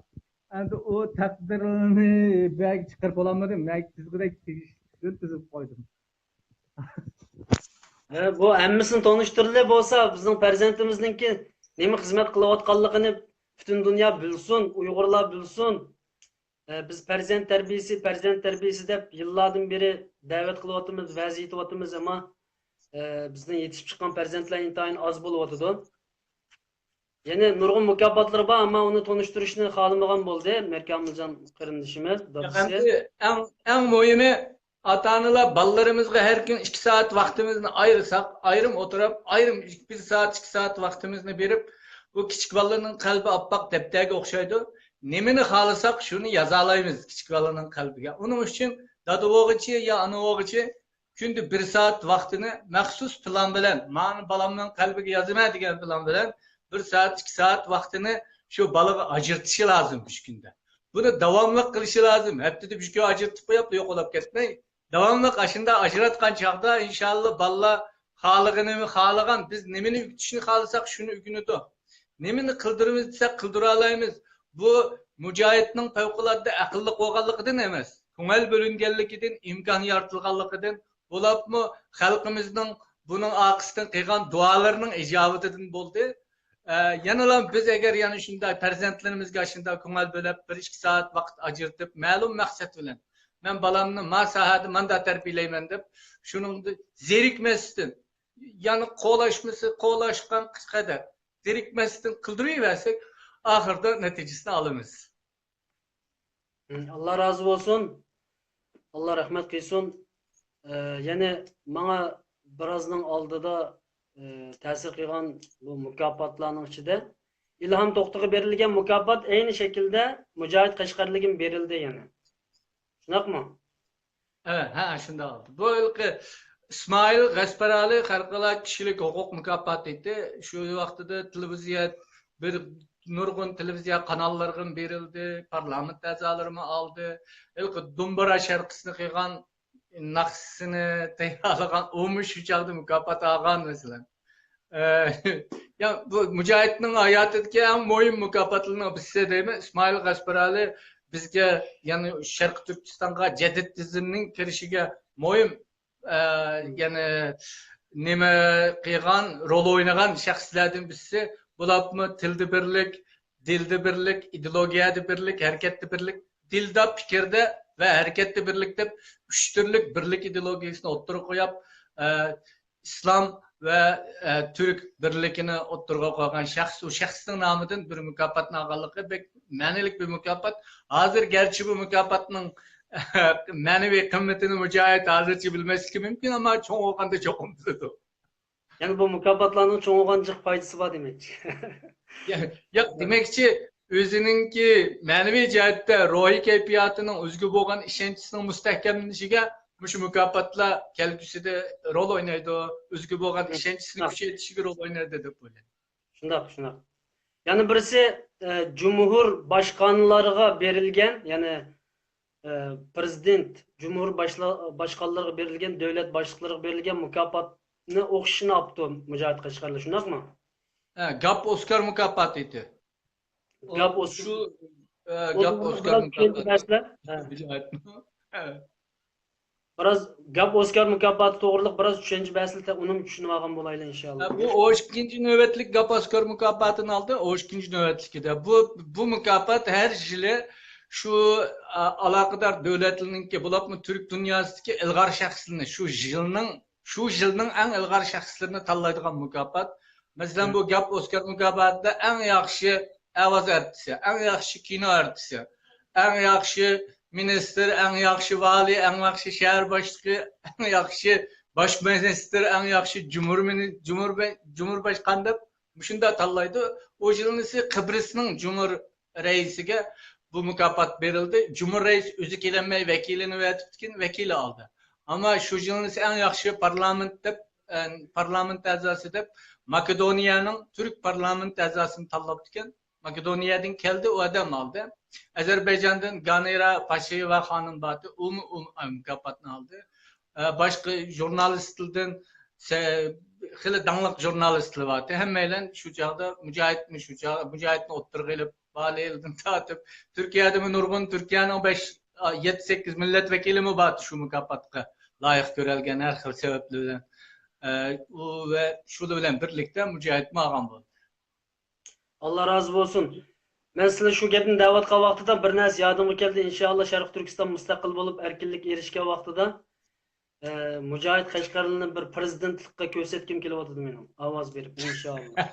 ئەمدى ئۇ تەقدىرلىرىنى بەك چىقىرىپ بولالمىدىم. مەن تىزغۇدەك تىزىپ قويدۇم. ھە، بۇ ھەممىسىنى تونۇشتۇرۇلى بولسا، بىزنىڭ پەرزەنتىمىزنىڭكى نېمە خىزمەت قىلىۋاتقانلىقىنى پۈتۈن دۇنيا بىلسۇن، ئۇيغۇرلار بىلسۇن. ئە، بىز پەرزەنت تەربىيىسى، پەرزەنت تەربىيىسى دەپ يىللاردىن بېرى دەۋەت قىلىۋاتىمىز، ۋەز ئېيتىۋاتىمىز، ئەمما، ئە، بىزنىڭ يېتىشىپ چىققان پەرزەنتلەر ئىنتايىن ئاز بولۇۋاتىدۇ. يەنە نۇرغۇن مۇكاپاتلىرى بار، ئەمما ئۇنى تونۇشتۇرۇشنى خالىمىغان بولدى مەركە ئامىلجان قېرىندىشىمىز، دادىسى. ئەمدى ئەڭ، ئەڭ مۇھىمى، ئاتا-ئانىلار بالىلىرىمىزغا ھەر كۈن ئىككى سائەت ۋاقتىمىزنى ئايرىساق، ئايرىم ئولتۇرۇپ، ئايرىم بىر سائەت، ئىككى سائەت ۋاقتىمىزنى بېرىپ، بۇ كىچىك بالىلارنىڭ قەلبى ئاپئاق دەپتەرگە ئوخشايدۇ. نېمىنى خالىساق، شۇنى يازالايمىز كىچىك بالىنىڭ قەلبىگە. ئۇنىڭ ئۈچۈن دادا بولغۇچى يا ئانا بولغۇچى كۈندە بىر سائەت ۋاقتىنى مەخسۇس پىلان بىلەن، مانا بالامنىڭ قەلبىگە يازىمەن دېگەن پىلان بىلەن بىر سائەت، ئىككى سائەت ۋاقتىنى شۇ بالىغا ئاجرىتىشى لازىم مۇشۇ كۈندە. بۇنى داۋاملىق قىلىشى لازىم. ھەپتىدە بىر كۈن ئاجرىتىپ قويۇپ يوقىلاپ كەتمەي، داۋاملىق ئاشۇنداق ئاجراتقان چاغدا، ئىنشاللا، بالىلار خالىغىنىنى خالىغان، بىز نېمىنى ئۆگىتىشنى خالىساق، شۇنى ئۆگىنىدۇ. نېمىنى قىلدۇرىمىز دېسەك، قىلدۇرالايمىز. بۇ مۇجاھىدنىڭ پەۋقۇلئاددە ئەقىللىق بولغانلىقىدىن ئەمەس، كۆڭۈل بۆلۈنگەنلىكىدىن، ئىمكان يارىتىلغانلىقىدىن، بولۇپمۇ خەلقىمىزنىڭ بۇنىڭ ئارقىسىدىن قىلغان دۇئالىرىنىڭ ئىجابىتىدىن بولدى. ئە، يەنىلا بىز ئەگەر يەنە شۇنداق پەرزەنتلىرىمىزگە شۇنداق كۆڭۈل بۆلۈپ، بىر ئىككى سائەت ۋاقىت ئاجرىتىپ، مەلۇم مەقسەت بىلەن، مەن بالامنى ما ساھەدە ماندا تەربىيەلەيمەن دەپ، شۇنىڭدا زېرىكمەستىن، يەنى قولاشمىسى، قولاشقان قەدەر زېرىكمەستىن قىلدۇرۇۋەرسەك، ئاخىرىدا نەتىجىسىنى ئالىمىز. ئاللا رازى بولسۇن. ئاللا رەھمەت قىلسۇن. ئە، يەنە ماڭا بىرازنىڭ ئالدىدا، ئە، تەسىر قىلغان بۇ مۇكاپاتلارنىڭ ئىچىدە ئىلھام توختىغا بېرىلگەن مۇكاپات ئەينى شەكىلدە مۇجاھىد قەشقەرلىگىمۇ بېرىلدى يەنە. شۇنداقمۇ؟ ھە، ھە، شۇنداق. بۇ ھېلىقى ئىسمائىل غەسپەرئالى خەلقئارا كىشىلىك ھوقۇق مۇكاپاتى ئىدى. شۇ ۋاقتىدا تېلېۋىزىيە، بىر نۇرغۇن تېلېۋىزىيە قاناللىرىغىمۇ بېرىلدى، پارلامېنت ئەزالىرىمۇ ئالدى. ھېلىقى دومبىرا شەرقىسىنى قىلغان، ناخشىسىنى تەييارلىغان ئۇمۇ شۇ چاغدا مۇكاپات ئالغان، مەسىلەن. ئە، يا، بۇ مۇجاھىدنىڭ ھاياتىدىكى ئەڭ مۇھىم مۇكاپاتلىرىنىڭ بىرسى دەيمەن. ئىسمائىل غەسپەرئالى بىزگە، يەنى شەرقىي تۈركىستانغا جەدىدىزمنىڭ كىرىشىگە مۇھىم، ئە، يەنى نېمە قىلغان، رول ئوينىغان شەخسلەردىن بىرسى. بولۇپمۇ تىلدا بىرلىك، دىلدا بىرلىك، ئىدېئولوگىيەدە بىرلىك، ھەرىكەتتە بىرلىك، دىلدا، پىكىردە ۋە ھەرىكەتتە بىرلىك دەپ ئۈچ تۈرلۈك بىرلىك ئىدېئولوگىيىسىنى ئوتتۇرىغا قويۇپ، ئە، ئىسلام ۋە، ئە، تۈرك بىرلىكىنى ئوتتۇرىغا قويغان شەخس، ئۇ شەخسنىڭ نامىدىن بىر مۇكاپاتنى ئالغانلىقى بەك مەنىلىك بىر مۇكاپات. ھازىر گەرچە بۇ مۇكاپاتنىڭ مەنىۋى قىممىتىنى مۇجاھىد ھازىرچە بىلمەسلىكى مۇمكىن، ئەمما چوڭ بولغاندا چوقۇم بىلىدۇ. يەنى بۇ مۇكاپاتلارنىڭ چوڭ بولغان جىق پايدىسى بار دېمەكچى. يا-، ياق، دېمەكچى، ئۆزىنىڭكى مەنىۋى جەھەتتە روھىي كەيپىياتىنىڭ، ئۆزىگە بولغان ئىشەنچىسىنىڭ مۇستەھكەملىنىشىگە مۇشۇ مۇكاپاتلار كەلگۈسىدە رول ئوينايدۇ، ئۆزىگە بولغان ئىشەنچىسىنى كۈچەيتىشىگە رول ئوينايدۇ دەپ ئويلايمەن. شۇنداق، شۇنداق. يەنە بىرسى، ئە، جۇمھۇر باشقانلارغا بېرىلگەن، يەنى ئە، پىرېزىدېنت، جۇمھۇر باشلا-، باشقانلىرىغا بېرىلگەن، دۆلەت باشلىقلىرىغا بېرىلگەن مۇكاپاتنى ئوخشىشىنى ئاپتۇ مۇجاھىد قەشقەرلى، شۇنداقمۇ؟ ھە، گاپ ئوسكار مۇكاپاتى ئىدى. گاپ ئوسكار. شۇ، ھە، گاپ ئوسكار مۇكاپاتى. بىراز گاپ ئوسكار مۇكاپاتى توغرىلىق بىراز چۈشەنچە بەرسىلە، ئۇنىمۇ چۈشىنىۋالغان بولايلى ئىنشاللا. بۇ ئون ئىككىنچى نۆۋەتلىك گاپ ئوسكار مۇكاپاتىنى ئالدى، ئون ئىككىنچى نۆۋەتلىكىدە. بۇ، بۇ مۇكاپات ھەر يىلى شۇ، ئا، ئالاقىدار دۆلەتلەرنىڭكى، بولۇپمۇ تۈرك دۇنياسىدىكى ئىلغار شەخسلىرىنى، شۇ يىلنىڭ، شۇ يىلنىڭ ئەڭ ئىلغار شەخسلىرىنى تاللايدىغان مۇكاپات. مەسىلەن، بۇ گاپ ئوسكار مۇكاپاتىدا ئەڭ ياخشى ئاۋاز ئارتىسى، ئەڭ ياخشى كىنو ئارتىسى، ئەڭ ياخشى مىنىستىر، ئەڭ ياخشى ۋالىي، ئەڭ ياخشى شەھەر باشلىقى، ئەڭ ياخشى باش مىنىستىر، ئەڭ ياخشى جۇمھۇر مىنى-، جۇمھۇر بە-، جۇمھۇر باشقان دەپ مۇشۇنداق تاللايدۇ. ئۇ يىلنىسى قىبرىسنىڭ جۇمھۇر رەئىسىگە بۇ مۇكاپات بېرىلدى. جۇمھۇر رەئىس ئۆزى كېلەلمەي ۋەكىلىنى ئەۋەتىپتىكەن، ۋەكىلى ئالدى. ئەمما شۇ يىلنىسى ئەڭ ياخشى پارلامېنت دەپ، ئە، پارلامېنت ئەزاسى دەپ ماكېدونىيەنىڭ تۈرك پارلامېنت ئەزاسىنى تاللاپتىكەن. ماكېدونىيەدىن كەلدى، ئۇ ئادەم ئالدى. ئەزەربەيجاندىن گانىرا پاشېيېۋا خانىم باردى، ئۇمۇ، ئۇ مۇكاپاتنى ئالدى. ئە، باشقا ژۇرنالىستلىدىن سە-، خېلى داڭلىق ژۇرنالىستلار باردى. ھەممەيلەن شۇ چاغدا مۇجاھىدنى، شۇ چاغ-، مۇجاھىدنى ئوتتۇرىغا ئېلىپ، بالىيىلدىن تارتىپ، تۈركىيەدىمۇ نۇرغۇن، تۈركىيەنىڭ بەش، ئا، يەتتە، سەككىز مىللەت ۋەكىلىمۇ باردى شۇ مۇكاپاتقا لايىق كۆرەلگەن ھەر خىل سەۋەبلەر بىلەن. ئە، ئۇ ۋە شۇلار بىلەن بىرلىكتە مۇجاھىدمۇ ئالغان بولدى. ئاللا رازى بولسۇن. مەن سىلەر شۇ گەپنى دەۋاتقان ۋاقتىدا بىر نەرسە يادىمغا كەلدى. ئىنشاللا شەرقىي تۈركىستان مۇستەقىل بولۇپ، ئەركىنلىككە ئېرىشكەن ۋاقتىدا، ئە، مۇجاھىد قەشقەرلىنى بىر پىرېزىدېنتلىققا كۆرسەتكۈم كېلىۋاتىدۇ مېنىڭ. ئاۋاز بېرىپ، ئىنشاللا.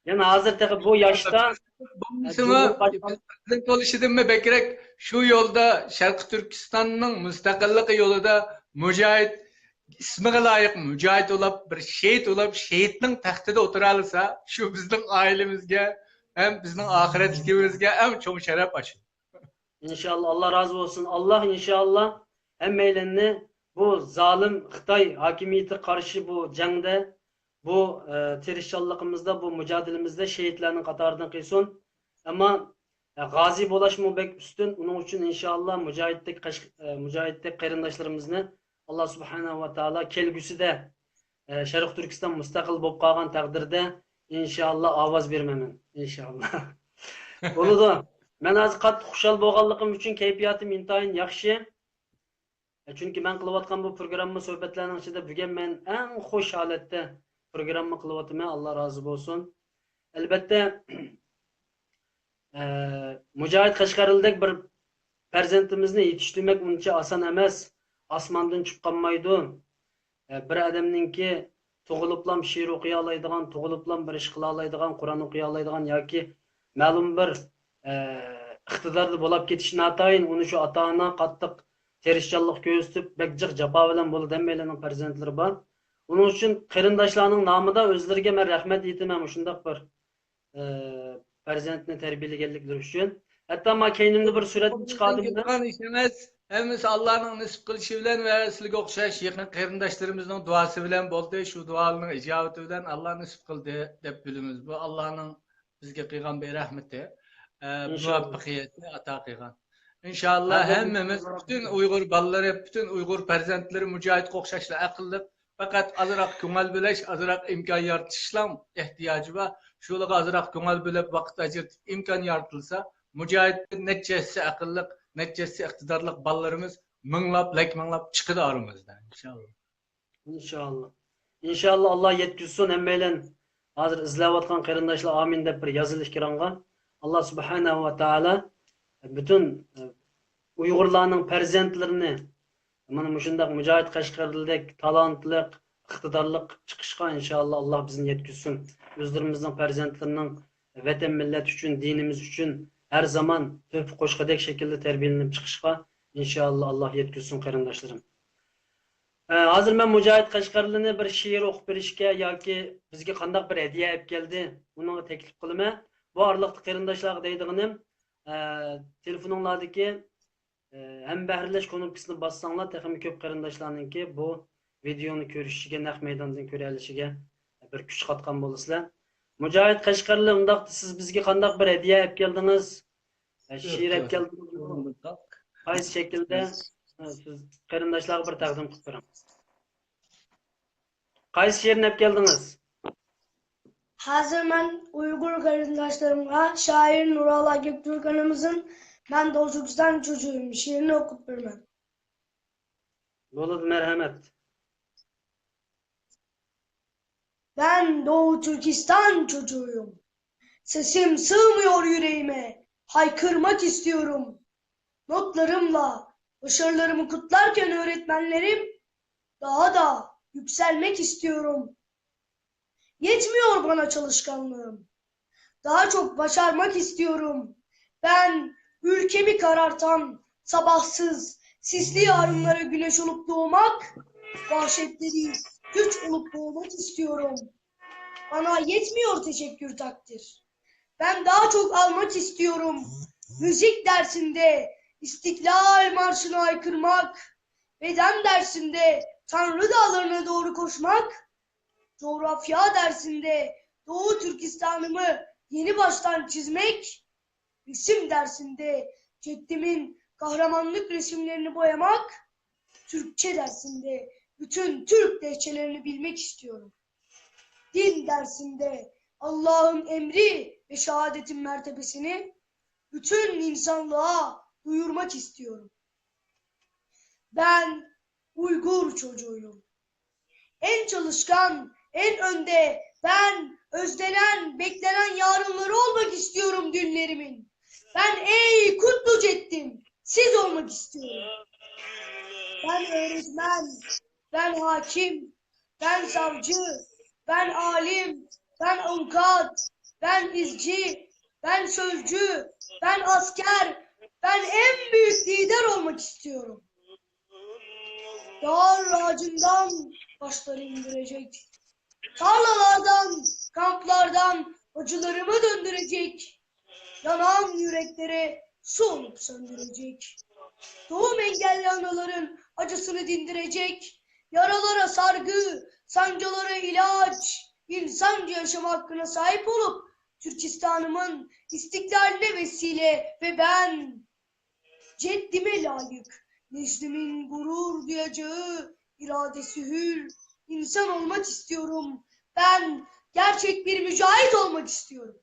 يەنە ھازىر تېخى بۇ ياشتا، بولمىسىمۇ، پىرېزىدېنت بولۇشىدىنمۇ بەكرەك شۇ يولدا، شەرقىي تۈركىستاننىڭ مۇستەقىللىقى يولىدا مۇجاھىد، ئىسمىغا لايىق مۇجاھىد بولۇپ، بىر شېھىت بولۇپ، شېھىتنىڭ تەختىدە ئولتۇرالىسا، شۇ بىزنىڭ ئائىلىمىزگە ھەم بىزنىڭ ئاخىرەتلىكىمىزگە ئەڭ چوڭ شەرەپ ئاشۇ. ئىنشاللا، ئاللا رازى بولسۇن. ئاللا ئىنشاللا ھەممەيلەننى بۇ زالىم خىتاي ھاكىمىيىتىگە قارشى بۇ جەڭدە، بۇ، ئە، تىرىشچانلىقىمىزدا، بۇ مۇجادىلىمىزدە شېھىتلەرنىڭ قاتارىدىن قىلسۇن. ئەمما، ئە، غازى بولۇشمۇ بەك ئۈستۈن. ئۇنىڭ ئۈچۈن ئىنشاللا مۇجاھىدتەك قەش-، ئە، مۇجاھىدتەك قېرىنداشلىرىمىزنى ئاللا سۇبھانەھۇ ۋە تائالا كەلگۈسىدە، ئە، شەرقىي تۈركىستان مۇستەقىل بولۇپ قالغان تەقدىردە ئىنشاللا ئاۋاز بېرىمەن مەن. ئىنشاللا. بولىدۇ. مەن ھازىر قاتتىق خۇشال بولغانلىقىم ئۈچۈن كەيپىياتىم ئىنتايىن ياخشى. چۈنكى مەن قىلىۋاتقان بۇ پروگرامما، سۆھبەتلەرنىڭ ئىچىدە بۈگۈن مەن ئەڭ خۇش ھالەتتە پروگرامما قىلىۋاتىمەن. ئاللا رازى بولسۇن. ئەلبەتتە، ئە، مۇجاھىد قەشقەرلىدەك بىر پەرزەنتىمىزنى يېتىشتۈرمەك ئۇنچە ئاسان ئەمەس. ئاسماندىن چۈشۈپ قالمايدۇ. ئە، بىر ئادەمنىڭكى تۇغۇلۇپلام شېئىر ئوقۇيالايدىغان، تۇغۇلۇپلام بىر ئىش قىلالايدىغان، قۇرئان ئوقۇيالايدىغان ياكى مەلۇم بىر، ئە، ئىقتىداردا بولاپ كېتىشى ناتايىن، ئۇنى شۇ ئاتا-ئانا قاتتىق تىرىشچانلىق كۆرسىتىپ، بەك جىق جاپا بىلەن بولىدۇ، ھەممەيلەننىڭ پەرزەنتلىرى بار. ئۇنىڭ ئۈچۈن قېرىنداشلارنىڭ نامىدا ئۆزلىرىگە مەن رەھمەت ئېيتىمەن، مۇشۇنداق بىر، ئە، پەرزەنتنى تەربىيەلىگەنلىكلىرى ئۈچۈن. ھەتتا ما كەينىمدە بىر سۈرەتنى چىقاردىم. قىلغان ئىش ئەمەس. ھەممىسى ئاللانىڭ نېسىپ قىلىشى بىلەن ۋە سىلەرگە ئوخشاش يېقىن قېرىنداشلىرىمىزنىڭ دۇئاسى بىلەن بولدى. شۇ دۇئالارنىڭ ئىجابىتى بىلەن ئاللا نېسىپ قىلدى دەپ بىلىمىز. بۇ ئاللانىڭ بىزگە قىلغان بىر رەھمىتى، ئە، مۇۋەپپەقىيەتنى ئاتا قىلغان. ئىنشاللا ھەممىمىز، پۈتۈن ئۇيغۇر بالىلىرى، پۈتۈن ئۇيغۇر پەرزەنتلىرى مۇجاھىدقا ئوخشاشلا ئەقىللىق، پەقەت ئازراق كۆڭۈل بۆلۈش، ئازراق ئىمكان يارىتىشنىڭ ئېھتىياجى بار. شۇلارغا ئازراق كۆڭۈل بۆلۈپ، ۋاقىت ئاجرىتىپ، ئىمكان يارىتىلسا، مۇجاھىدتىن نەچچە ھەسسە ئەقىللىق، نەچچە ھەسسە ئىقتىدارلىق بالىلىرىمىز مىڭلاپ، لەك مىڭلاپ چىقىدۇ ئارىمىزدىن، ئىنشاللا. ئىنشاللا. ئىنشاللا، ئاللا يەتكۈزسۇن ھەممەيلەن. ھازىر ئىزدەۋاتقان قېرىنداشلار ئامىن دەپ بىر يازىلى ئېكرانغا. ئاللا سۇبھانەھۇ ۋە تائالا پۈتۈن، ئە، ئۇيغۇرلارنىڭ پەرزەنتلىرىنى مانا مۇشۇنداق مۇجاھىد قەشقەرلىدەك تالانتلىق، ئىقتىدارلىق چىقىشقا ئىنشاللا ئاللا بىزنى يەتكۈزسۇن. ئۆزلىرىمىزنىڭ پەرزەنتلىرىنىڭ ۋەتەن مىللەت ئۈچۈن، دىنىمىز ئۈچۈن ھەر زامان تۆھپە قوشقۇدەك شەكىلدە تەربىيەلىنىپ چىقىشقا ئىنشاللا ئاللا يەتكۈزسۇن قېرىنداشلىرىم. ئە، ھازىر مەن مۇجاھىد قەشقەرلىنى بىر شېئىر ئوقۇپ بېرىشكە ياكى بىزگە قانداق بىر ھەدىيە ئەپ كەلدى، ئۇنىڭغا تەكلىپ قىلىمەن. بۇ ئارىلىقتا قېرىنداشلارغا دەيدىغىنىم، ئە، تېلېفونۇڭلاردىكى، ئە، ھەمبەھىرلەش كۇنۇپكىسىنى باسساڭلار، تېخىمۇ كۆپ قېرىنداشلارنىڭكى بۇ ۋىدېونى كۆرۈشىگە، نەق مەيداندىن كۆرەلىشىگە بىر كۈچ قاتقان بولىسىلەر. مۇجاھىد قەشقەرلى، ئۇنداقتا سىز بىزگە قانداق بىر ھەدىيە ئەپ كەلدىڭىز؟ ئە، شېئىر ئەپ كەلدىڭىز؟ قايسى شەكىلدە، ھە، سىز قېرىنداشلارغا بىر تەقدىم قىلىپ بېرىڭ. قايسى شېئىرنى ئەپ كەلدىڭىز؟ ھازىر مەن ئۇيغۇر قېرىنداشلىرىمغا شائىر نۇراللا گۆكتۈرك ئانىمىزدىن مەن دوۋزۇكىستان چوچۇيۇم شېئىرىنى ئوقۇپ بېرىمەن. بولىدۇ، مەرھەمەت. Ben Doğu Türkistan çocuğuyum. Sesim sığmıyor yüreğime. Haykırmak istiyorum. Notlarımla başarılarımı kutlarken öğretmenlerim, daha da yükselmek istiyorum. Yetmiyor bana çalışkanlığım. Daha çok başarmak istiyorum. Ben ülkemi karartan sabahsız, sisli yarınlara güneş olup doğmak, vahşetleri güç olup boğmak istiyorum. Bana yetmiyor teşekkür takdir. Ben daha çok almak istiyorum. Müzik dersinde İstiklal Marşı'nı haykırmak, beden dersinde Tanrı dağlarına doğru koşmak, coğrafya dersinde Doğu Türkistan'ımı yeni baştan çizmek, resim dersinde Ceddimin kahramanlık resimlerini boyamak, Türkçe dersinde bütün Türk lehçelerini bilmek istiyorum. Din dersinde Allah'ın emri ve şehadetin mertebesini bütün insanlığa duyurmak istiyorum. Ben Uygur çocuğuyum. En çalışkan, en önde, ben özlenen, beklenen yarınları olmak istiyorum dünlerimin. Ben ey kutlu Ceddim, siz olmak istiyorum. Ben öğretmen, ben hakim, ben savcı, ben alim, ben avukat, ben izci, ben sözcü, ben asker, ben en büyük lider olmak istiyorum. Dar ağacından taşları indirecek. Tarlalardan, kamplardan acılarımı döndürecek. Yanan yüreklere su olup söndürecek. Doğum engelli anaların acısını dindirecek. Yaralara sargı, sancılara ilaç, insanca yaşam hakkına sahip olup Türkistan'ımın istiklaline vesile ve ben ceddime layık, neslimin gurur duyacağı iradesi hür insan olmak istiyorum. Ben gerçek bir mücahit olmak istiyorum.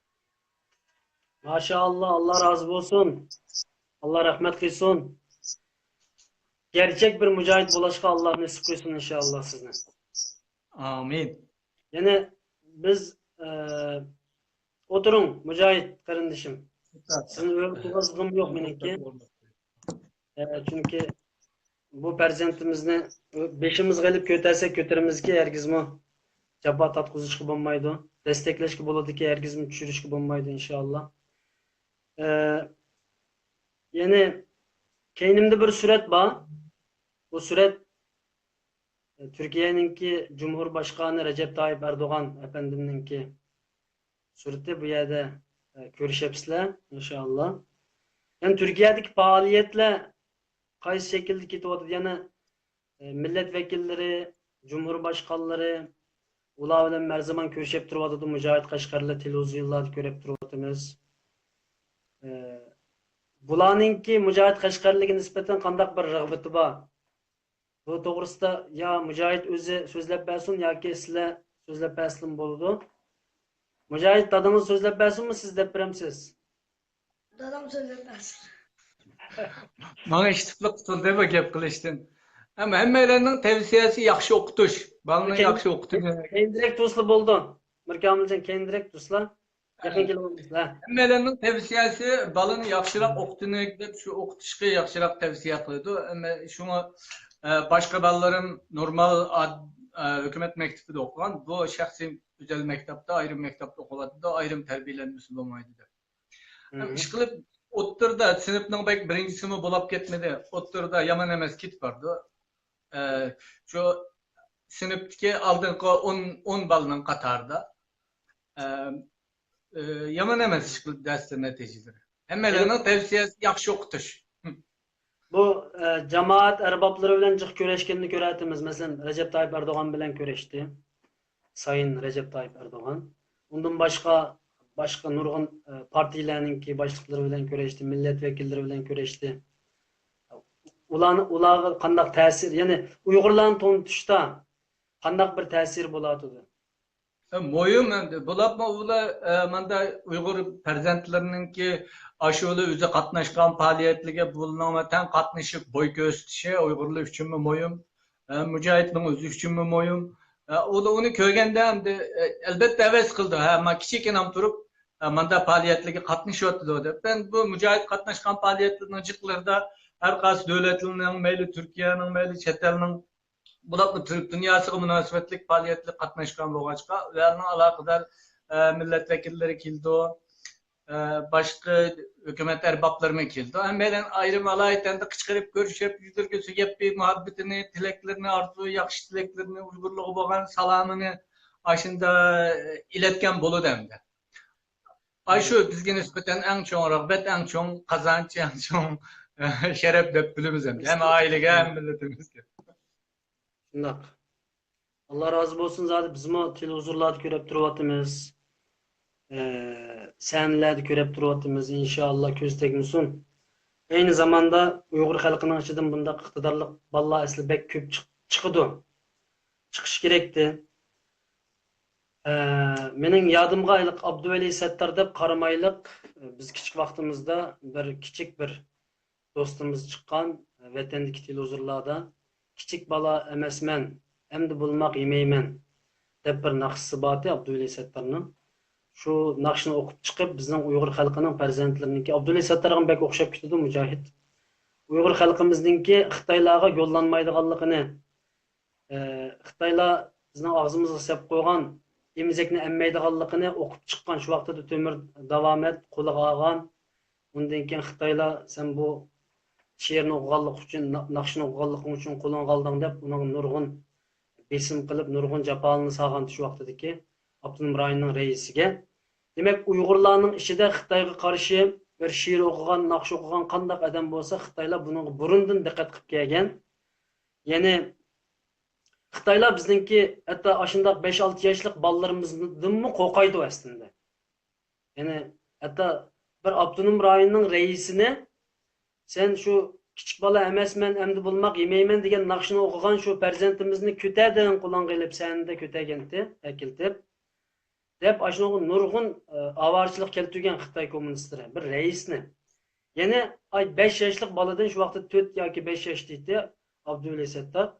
ماشائاللا، ئاللا رازى بولسۇن. ئاللا رەھمەت قىلسۇن. گەرچەك بىر مۇجاھىد بولۇشقا ئاللا نېسىپ قىلسۇن ئىنشائاللا سىزنى. ئامىن. يەنە بىز، ئە، ئولتۇرۇڭ، مۇجاھىد قېرىندىشىم. سىزنى ئۆرە تۇرغۇزغۇم يوق مېنىڭكى. ئە، چۈنكى بۇ پەرزەنتىمىزنى بېشىمىزغا ئېلىپ كۆتەرسەك كۆتۈرىمىزكى، ھەرگىزمۇ جاپا تارتقۇزۇشقا بولمايدۇ. دەستەكلەشكە بولىدىكى، ھەرگىزمۇ چۈشۈرۈشكە بولمايدۇ ئىنشائاللا. ئە، يەنى كەينىمدە بىر سۈرەت بار. بۇ سۈرەت تۈركىيەنىڭكى جۇمھۇر باشقانى رەجەپ تايىپ ئەردوغان ئەپەندىمنىڭكى سۈرىتى. بۇ يەردە، ئە، كۆرۈشەپسىلەر، ئىنشائاللا. يەنى تۈركىيەدىكى پائالىيەتلەر قايسى شەكىلدە كېتىۋاتىدۇ؟ يەنە، ئە، مىللەت ۋەكىللىرى، جۇمھۇر باشقانلىرى، ئۇلار بىلەن ھەر زامان كۆرۈشۈپ تۇرۇۋاتىدۇ، مۇجاھىد قەشقەرلەر تېلېۋىزىيونلاردا كۆرۈپ تۇرۇۋاتىمىز. ئە، بۇلارنىڭكى مۇجاھىد قەشقەرلىگە نىسبەتەن قانداق بىر رىغبىتى بار؟ بۇ توغرىسىدا يا مۇجاھىد ئۆزى سۆزلەپ بەرسۇن ياكى سىلەر سۆزلەپ بەرسىلىمۇ بولىدۇ. مۇجاھىد، دادىڭىز سۆزلەپ بەرسۇنمۇ، سىز دەپ بېرەمسىز؟ دادام سۆزلەپ بەرسۇن. ماڭا ئىشتىپلىق قىلدى بۇ گەپ قىلىشتىن. ئەمما ھەممەيلەننىڭ تەۋسىيەسى ياخشى ئوقۇتۇش. بالىنى ياخشى ئوقۇتۇش. كەينىدىرەك تۇرسىلا بولىدۇ. مىركامىلجان، كەينىدىرەك تۇرسىلا. يېقىن كېلىۋالمىسىلا. ھەممەيلەننىڭ تەۋسىيەسى بالىنى ياخشىراق ئوقۇتۇنىك دەپ شۇ ئوقۇتۇشقا ياخشىراق تەۋسىيە قىلىدۇ. ئەمما شۇڭا، ئە، باشقا بالىلىرىم نورمال ئاد-، ئە، ھۆكۈمەت مەكتىپىدە ئوقۇغان، بۇ شەخسىي ئۆزەل مەكتەپتە، ئايرىم مەكتەپتە ئوقۇۋاتىدۇ، ئايرىم تەربىيەلەنمىسە بولمايدۇ دەپ. ھەم ئىشقىلىپ ئوتتۇرىدا سىنىپنىڭ بەك بىرىنچىسىمۇ بولاپ كەتمىدى. ئوتتۇرىدا يامان ئەمەس كېتىپ بارىدۇ. ئە، شۇ سىنىپتىكى ئالدىنقى ئون، ئون بالىنىڭ قاتارىدا. ئە، ئە، يامان ئەمەس ئىشقىلىپ دەرسلەر نەتىجىلىرى. ھەممەيلەننىڭ تەۋسىيەسى ياخشى ئوقۇتۇش. بۇ، ئە، جامائەت ئەربابلىرى بىلەن جىق كۆرۈشكەننى كۆرەتتىمىز. مەسىلەن، رەجەپ تايىپ ئەردوغان بىلەن كۆرۈشتى. سايىن رەجەپ تايىپ ئەردوغان. ئۇندىن باشقا، باشقا نۇرغۇن، ئە، پارتىيىلەرنىڭكى باشلىقلىرى بىلەن كۆرۈشتى، مىللەت ۋەكىللىرى بىلەن كۆرۈشتى. ئۇلارنى، ئۇلارغا قانداق تەسىر، يەنى ئۇيغۇرلارنى تونۇتۇشتا قانداق بىر تەسىرى بولاتىدۇ؟ مۇھىم ئەمدى. بولۇپمۇ ئۇلار، ئە، ماندا ئۇيغۇر پەرزەنتلىرىنىڭكى ئاشۇلا ئۆزى قاتناشقان پائالىيەتلىرىگە بۇلارنىڭ تەڭ قاتنىشىپ بوي كۆرسىتىشى ئۇيغۇرلار ئۈچۈنمۇ مۇھىم، ئە، مۇجاھىدنىڭ ئۆزى ئۈچۈنمۇ مۇھىم. ئە، ئۇلار ئۇنى كۆرگەندە ئەمدى، ئە، ئەلبەتتە ھەۋەس قىلىدۇ. ھە، ما كىچىك ئىنام تۇرۇپ، ئە، ماندا پائالىيەتلەرگە قاتنىشىۋاتىدۇ دەپ. مەن بۇ مۇجاھىد قاتناشقان پائالىيەتلىرىنىڭ جىقلىرىدا ھەر قايسى دۆلەتلەرنىڭ، مەيلى تۈركىيەنىڭ، مەيلى چەت ئەلنىڭ، بولۇپمۇ تۈرك دۇنياسىغا مۇناسىۋەتلىك پائالىيەتلەرگە قاتناشقان بولغاچقا، ئۇ يەرنىڭ ئالاقىدار، ئە، مىللەت ۋەكىللىرى كېلىدۇ، ئە، باشقا ھۆكۈمەت ئەربابلىرىمۇ كېلىدۇ. ھەممەيلەن ئايرىم ئالاھىدە قىچقىرىپ كۆرۈشۈپ، يۈزلىرىگە سۆيۈپ، مۇھەببىتىنى، تىلەكلىرىنى، ئارزۇ، ياخشى تىلەكلىرىنى، ئۇيغۇرلۇقى بولغان سالامىنى ئاشۇندا ئىلەتكەن بولىدۇ ئەمدى. ئاي شۇ بىزگە نىسبەتەن ئەڭ چوڭ رىغبەت، ئەڭ چوڭ قازانچ، ئەڭ چوڭ شەرەپ دەپ بىلىمىز ئەمدى. ھەم ئائىلىگە، ھەم مىللىتىمىزگە. شۇنداق. ئاللا رازى بولسۇن، زادى بىزمۇ تېلېۋىزورلاردا كۆرۈپ تۇرۇۋاتىمىز. ئە، سەھنىلەردە كۆرۈپ تۇرۇۋاتىمىز. ئىنشائاللا كۆز تەگمىسۇن. ئەينى زاماندا ئۇيغۇر خەلقىنىڭ ئىچىدىن بۇنداق ئىقتىدارلىق بالىلار ئەسلى بەك كۆپ چىق-، چىقىدۇ. چىقىشى كېرەكتى. ئە، مېنىڭ يادىمغا ھېلىقى ئابدۇۋەلى سەتتار دەپ قارامايلىق، بىز كىچىك ۋاقتىمىزدا بىر كىچىك بىر دوستىمىز چىققان، ۋەتەندىكى تېلېۋىزورلاردا كىچىك بالا ئەمەسمەن، ئەمدى بولماق يېمەيمەن دەپ بىر ناخشىسى بارتى ئابدۇۋەلى سەتتارنىڭ. شۇ ناخشىنى ئوقۇپ چىقىپ، بىزنىڭ ئۇيغۇر خەلقىنىڭ پەرزەنتلىرىنىڭكى، ئابدۇللا سەتتارغا بەك ئوخشاپ كېتىدۇ مۇجاھىد. ئۇيغۇر خەلقىمىزنىڭكى خىتايلارغا يوللانمايدىغانلىقىنى، ئە، خىتايلار بىزنىڭ ئاغزىمىزغا سېلىپ قويغان ئېمىزەكنى ئەممەيدىغانلىقىنى ئوقۇپ چىققان، شۇ ۋاقتىدا تۆمۈر داۋامەت قولىغا ئالغان. ئۇندىن كېيىن خىتايلار سەن بۇ شېئىرنى ئوقۇغانلىقى ئۈچۈن، نا-، ناخشىنى ئوقۇغانلىقىڭ ئۈچۈن قولۇڭغا ئالدىڭ دەپ، ئۇنىڭغا نۇرغۇن بېسىم قىلىپ، نۇرغۇن جاپالارنى سالغانتى شۇ ۋاقتىدىكى ئاپتونوم رايوننىڭ رەئىسىگە. دېمەك، ئۇيغۇرلارنىڭ ئىچىدە خىتايغا قارشى بىر شېئىر ئوقۇغان، ناخشا ئوقۇغان قانداق ئادەم بولسا، خىتايلار بۇنىڭغا بۇرۇندىن دىققەت قىلىپ كەلگەن. يەنى خىتايلار بىزنىڭكى ھەتتا ئاشۇنداق بەش-ئالتە ياشلىق بالىلىرىمىزدىنمۇ قورقايدۇ ئەسلىندە. يەنى ھەتتا بىر ئاپتونوم رايوننىڭ رەئىسىنى سەن شۇ كىچىك بالا ئەمەسمەن، ئەمدى بولماق يېمەيمەن دېگەن ناخشىنى ئوقۇغان شۇ پەرزەنتىمىزنى كۆتەردىڭ قولۇڭغا ئېلىپ سەھنىدە كۆتەرگەنتى، ئەكېلتىپ. دەپ ئاشۇنىڭغا نۇرغۇن، ئە، ئاۋارىچىلىق كەلتۈرگەن خىتاي كوممۇنىستلىرى بىر رەئىسنى. يەنى ئاي بەش ياشلىق بالىدىن، شۇ ۋاقىتتا تۆت ياكى بەش ياش ئىدى ئابدۇۋەلى سەتتار.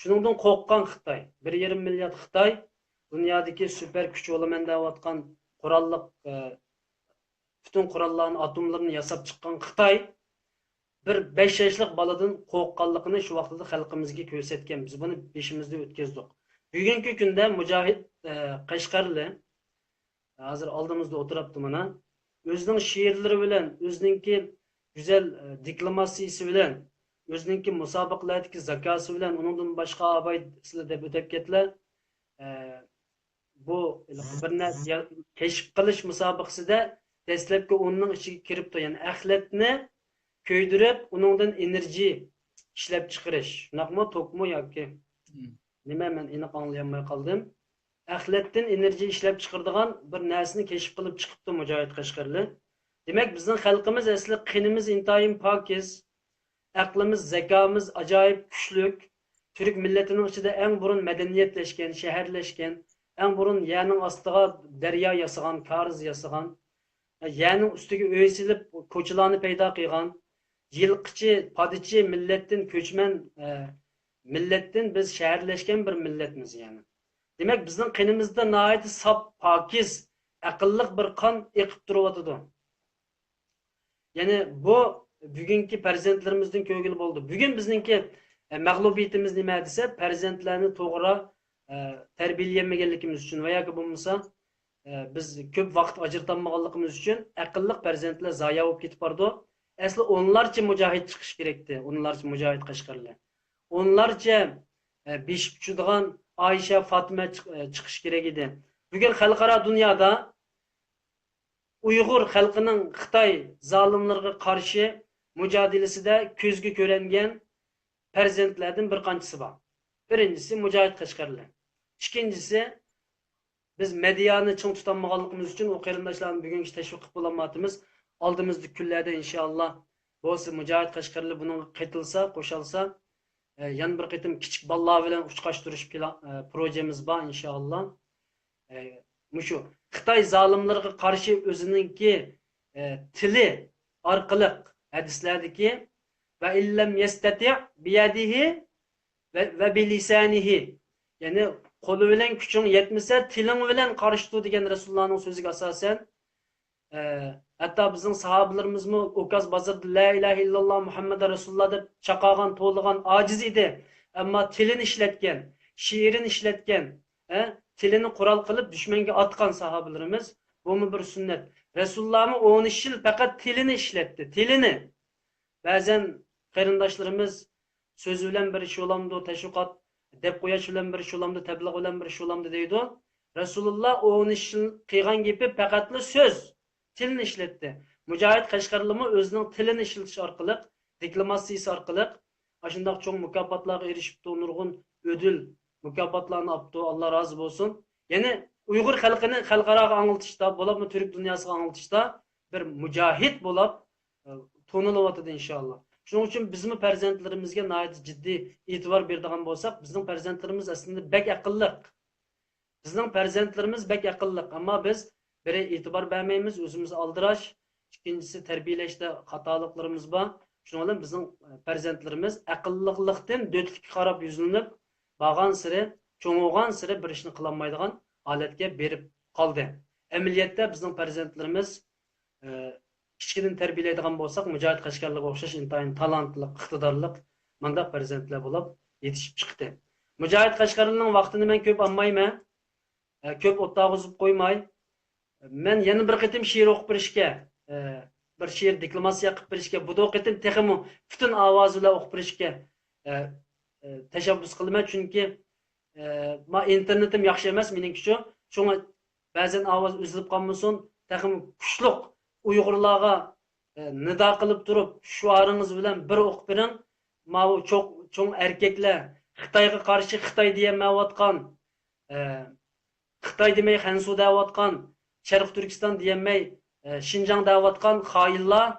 شۇنىڭدىن قورققان خىتاي. بىر يېرىم مىليارد خىتاي، دۇنيادىكى سۈپەر كۈچ بولىمەن دەۋاتقان قوراللىق، ئە، پۈتۈن قوراللارنى، ئاتوملىرىنى ياساپ چىققان خىتاي بىر بەش ياشلىق بالىدىن قورققانلىقىنى شۇ ۋاقتىدا خەلقىمىزگە كۆرسەتكەن. بىز بۇنى بېشىمىزدىن ئۆتكۈزدۇق. بۈگۈنكى كۈندە مۇجاھىد، ئە، قەشقەرلى، ھازىر ئالدىمىزدا ئولتۇرۇپتۇ مانا. ئۆزىنىڭ شېئىرلىرى بىلەن، ئۆزىنىڭكى گۈزەل، ئە، دېكلاماتسىيىسى بىلەن، ئۆزىنىڭكى مۇسابىقىلەردىكى زاكاسى بىلەن، ئۇنىڭدىن باشقا ئاباي سىلەر دەپ ئۆتۈپ كەتتىلەر. ئە، بۇ بىر نەرسە يا-، كەشىپ قىلىش مۇسابىقىسىدە دەسلەپكى ئوننىڭ ئىچىگە كىرىپتۇ. يەنى ئەخلەتنى كۆيدۈرۈپ، ئۇنىڭدىن ئېنېرجى ئىشلەپ چىقىرىش. شۇنداقمۇ؟ توكمۇ ياكى نېمە؟ مەن ئېنىق ئاڭلىيالماي قالدىم. ئەخلەتتىن ئېنېرجى ئىشلەپ چىقىرىدىغان بىر نەرسىنى كەشىپ قىلىپ چىقىپتۇ مۇجاھىد قەشقەرلى. دېمەك، بىزنىڭ خەلقىمىز ئەسلى قېنىمىز ئىنتايىن پاكىز، ئەقلىمىز، زەكامىز ئاجايىپ كۈچلۈك. تۈرك مىللىتىنىڭ ئىچىدە ئەڭ بۇرۇن مەدەنىيەتلەشكەن، شەھەرلەشكەن، ئەڭ بۇرۇن يەرنىڭ ئاستىغا دەريا ياسىغان، كارىز ياسىغان، يەرنىڭ ئۈستىگە ئۆي سېلىپ، كوچىلارنى پەيدا قىلغان، يىلقىچى، پادىچى مىللەتتىن، كۆچمەن، ئە، مىللەتتىن بىز شەھەرلەشكەن بىر مىللەتمىز يەنى. دېمەك، بىزنىڭ قېنىمىزدا ناھايىتى ساپ، پاكىز، ئەقىللىق بىر قان ئېقىپ تۇرۇۋاتىدۇ. يەنى بۇ بۈگۈنكى پەرزەنتلىرىمىزدىن كۆرگىلى بولىدۇ. بۈگۈن بىزنىڭكى، ئە، مەغلۇبىيىتىمىز نېمە دېسە، پەرزەنتلەرنى توغرا، ئە، تەربىيەلىيەلمىگەنلىكىمىز ئۈچۈن ۋە ياكى بولمىسا، ئە، بىز كۆپ ۋاقىت ئاجرىتالمىغانلىقىمىز ئۈچۈن ئەقىللىق پەرزەنتلەر زايە بولۇپ كېتىپ بارىدۇ. ئەسلى ئونلارچە مۇجاھىد چىقىشى كېرەكتى، ئونلارچە مۇجاھىد قەشقەرلەر. ئونلارچە، ئە، بېشى پۇچىدىغان ئائىشە، فاتىمە چىق-، ئە، چىقىشى كېرەك ئىدى. بۈگۈن خەلقئارا دۇنيادا ئۇيغۇر خەلقىنىڭ خىتاي زالىملىرىغا قارشى مۇجادىلىسىدە كۆزگە كۆرۈنگەن پەرزەنتلەردىن بىر قانچىسى بار. بىرىنچىسى مۇجاھىد قەشقەرلى. ئىككىنچىسى، بىز مېدىيانى چىڭ تۇتالمىغانلىقىمىز ئۈچۈن ئۇ قېرىنداشلارنى بۈگۈنگىچە تەشۋىق قىلىپ بولالمايۋاتىمىز. ئالدىمىزدىكى كۈنلەردە ئىنشائاللا، بولسا مۇجاھىد قەشقەرلى بۇنىڭغا قېتىلسا، قوشالسا، ئە، يەنە بىر قېتىم كىچىك بالىلار بىلەن ئۇچراشتۇرۇش پىلا-، ئە، پروژەمىز بار، ئىنشائاللا. ئە، مۇشۇ خىتاي زالىملىرىغا قارشى ئۆزىنىڭكى، ئە، تىلى ئارقىلىق ھەدىسلەردىكى «ۋە ئىللەم يەستەتىئ بىيەدىھى ۋە، ۋە بىلىسانىھى»، يەنى قولى بىلەن كۈچۈڭ يەتمىسە، تىلىڭ بىلەن قارشى تۇر دېگەن رەسۇلۇللانىڭ سۆزىگە ئاساسەن، ئە، ھەتتا بىزنىڭ ساھابىلىرىمىزمۇ ئوكاز بازىرىدا «لا ئىلاھە ئىللاللا مۇھەممەدۇر رەسۇلۇللا» دەپ چاقاغان، توۋلىغان، ئاجىز ئىدى. ئەمما تىلىنى ئىشلەتكەن، شېئىرىنى ئىشلەتكەن، ئە، تىلىنى قورال قىلىپ دۈشمەنگە ئاتقان ساھابىلىرىمىز. بۇمۇ بىر سۈننەت. رەسۇلۇللامۇ ئون ئۈچ يىل پەقەت تىلىنى ئىشلەتتى، تىلىنى. بەزەن قېرىنداشلىرىمىز «سۆز بىلەن بىر ئىش بولامدۇ، تەشۋىقات، دەپ قوياش بىلەن بىر ئىش بولامدۇ، تەبلىغ بىلەن بىر ئىش بولامدۇ؟» دەيدۇ. رەسۇلۇللا ئون ئۈچ يىل قىلغان گېپى پەقەتلا سۆز، تىلنى ئىشلەتتى. مۇجاھىد قەشقەرلىمۇ ئۆزىنىڭ تىلىنى ئىشلىتىش ئارقىلىق، دىكلاماتسىيىسى ئارقىلىق ئاشۇنداق چوڭ مۇكاپاتلارغا ئېرىشىپتۇ، نۇرغۇن ئۆدۈل، مۇكاپاتلارنى ئاپتۇ، ئاللا رازى بولسۇن. يەنى ئۇيغۇر خەلقىنى خەلقئاراغا ئاڭلىتىشتا، بولۇپمۇ تۈرك دۇنياسىغا ئاڭلىتىشتا بىر مۇجاھىد بولۇپ، ئە، تونۇلۇۋاتىدۇ، ئىنشائاللا. شۇنىڭ ئۈچۈن بىزمۇ پەرزەنتلىرىمىزگە ناھايىتى جىددىي ئېتىبار بېرىدىغان بولساق، بىزنىڭ پەرزەنتلىرىمىز ئەسلىندە بەك ئەقىللىق. بىزنىڭ پەرزەنتلىرىمىز بەك ئەقىللىق، ئەمما بىز بىرى ئېتىبار بەرمەيمىز، ئۆزىمىز ئالدىراش، ئىككىنچىسى تەربىيەلەشتە خاتالىقلىرىمىز بار. شۇنىڭ بىلەن بىزنىڭ پەرزەنتلىرىمىز ئەقىللىقلىقتىن دۆتلۈككە قاراپ يۈزلىنىپ، بارغانسېرى، چوڭىغانسېرى بىر ئىشنى قىلالمايدىغان ھالەتكە بېرىپ قالدى. ئەمەلىيەتتە بىزنىڭ پەرزەنتلىرىمىز، ئە، كىچىكىدىن تەربىيەلەيدىغان بولساق، مۇجاھىد قەشقەرلىگە ئوخشاش ئىنتايىن تالانتلىق، ئىقتىدارلىق، مانداق پەرزەنتلەر بولۇپ يېتىشىپ چىقتى. مۇجاھىد قەشقەرلىنىڭ ۋاقتىنى مەن كۆپ ئالمايمەن. ئە، كۆپ ئولتۇرغۇزۇپ قويماي، مەن يەنە بىر قېتىم شېئىر ئوقۇپ بېرىشكە، ئە، بىر شېئىر دېكلاماتسىيە قىلىپ بېرىشكە، بۇ قېتىم تېخىمۇ پۈتۈن ئاۋازى بىلەن ئوقۇپ بېرىشكە، ئە، ئە، تەشەببۇس قىلىمەن. چۈنكى، ئە، ما ئىنتېرنېتىم ياخشى ئەمەس مېنىڭكىچۇ. شۇڭا بەزەن ئاۋاز ئۈزۈلۈپ قالمىسۇن، تېخىمۇ كۈچلۈك ئۇيغۇرلارغا، ئە، نىدا قىلىپ تۇرۇپ، شوئارىڭىز بىلەن بىر ئوقۇپ بېرىڭ. ماۋۇ چوق-، چوڭ ئەركەكلەر، خىتايغا قارشى خىتاي دېيەلمەيۋاتقان، ئە، خىتاي دېمەي خەنزۇ دەۋاتقان، شەرقىي تۈركىستان دېيەلمەي، ئە، شىنجاڭ دەۋاتقان خائىنلار،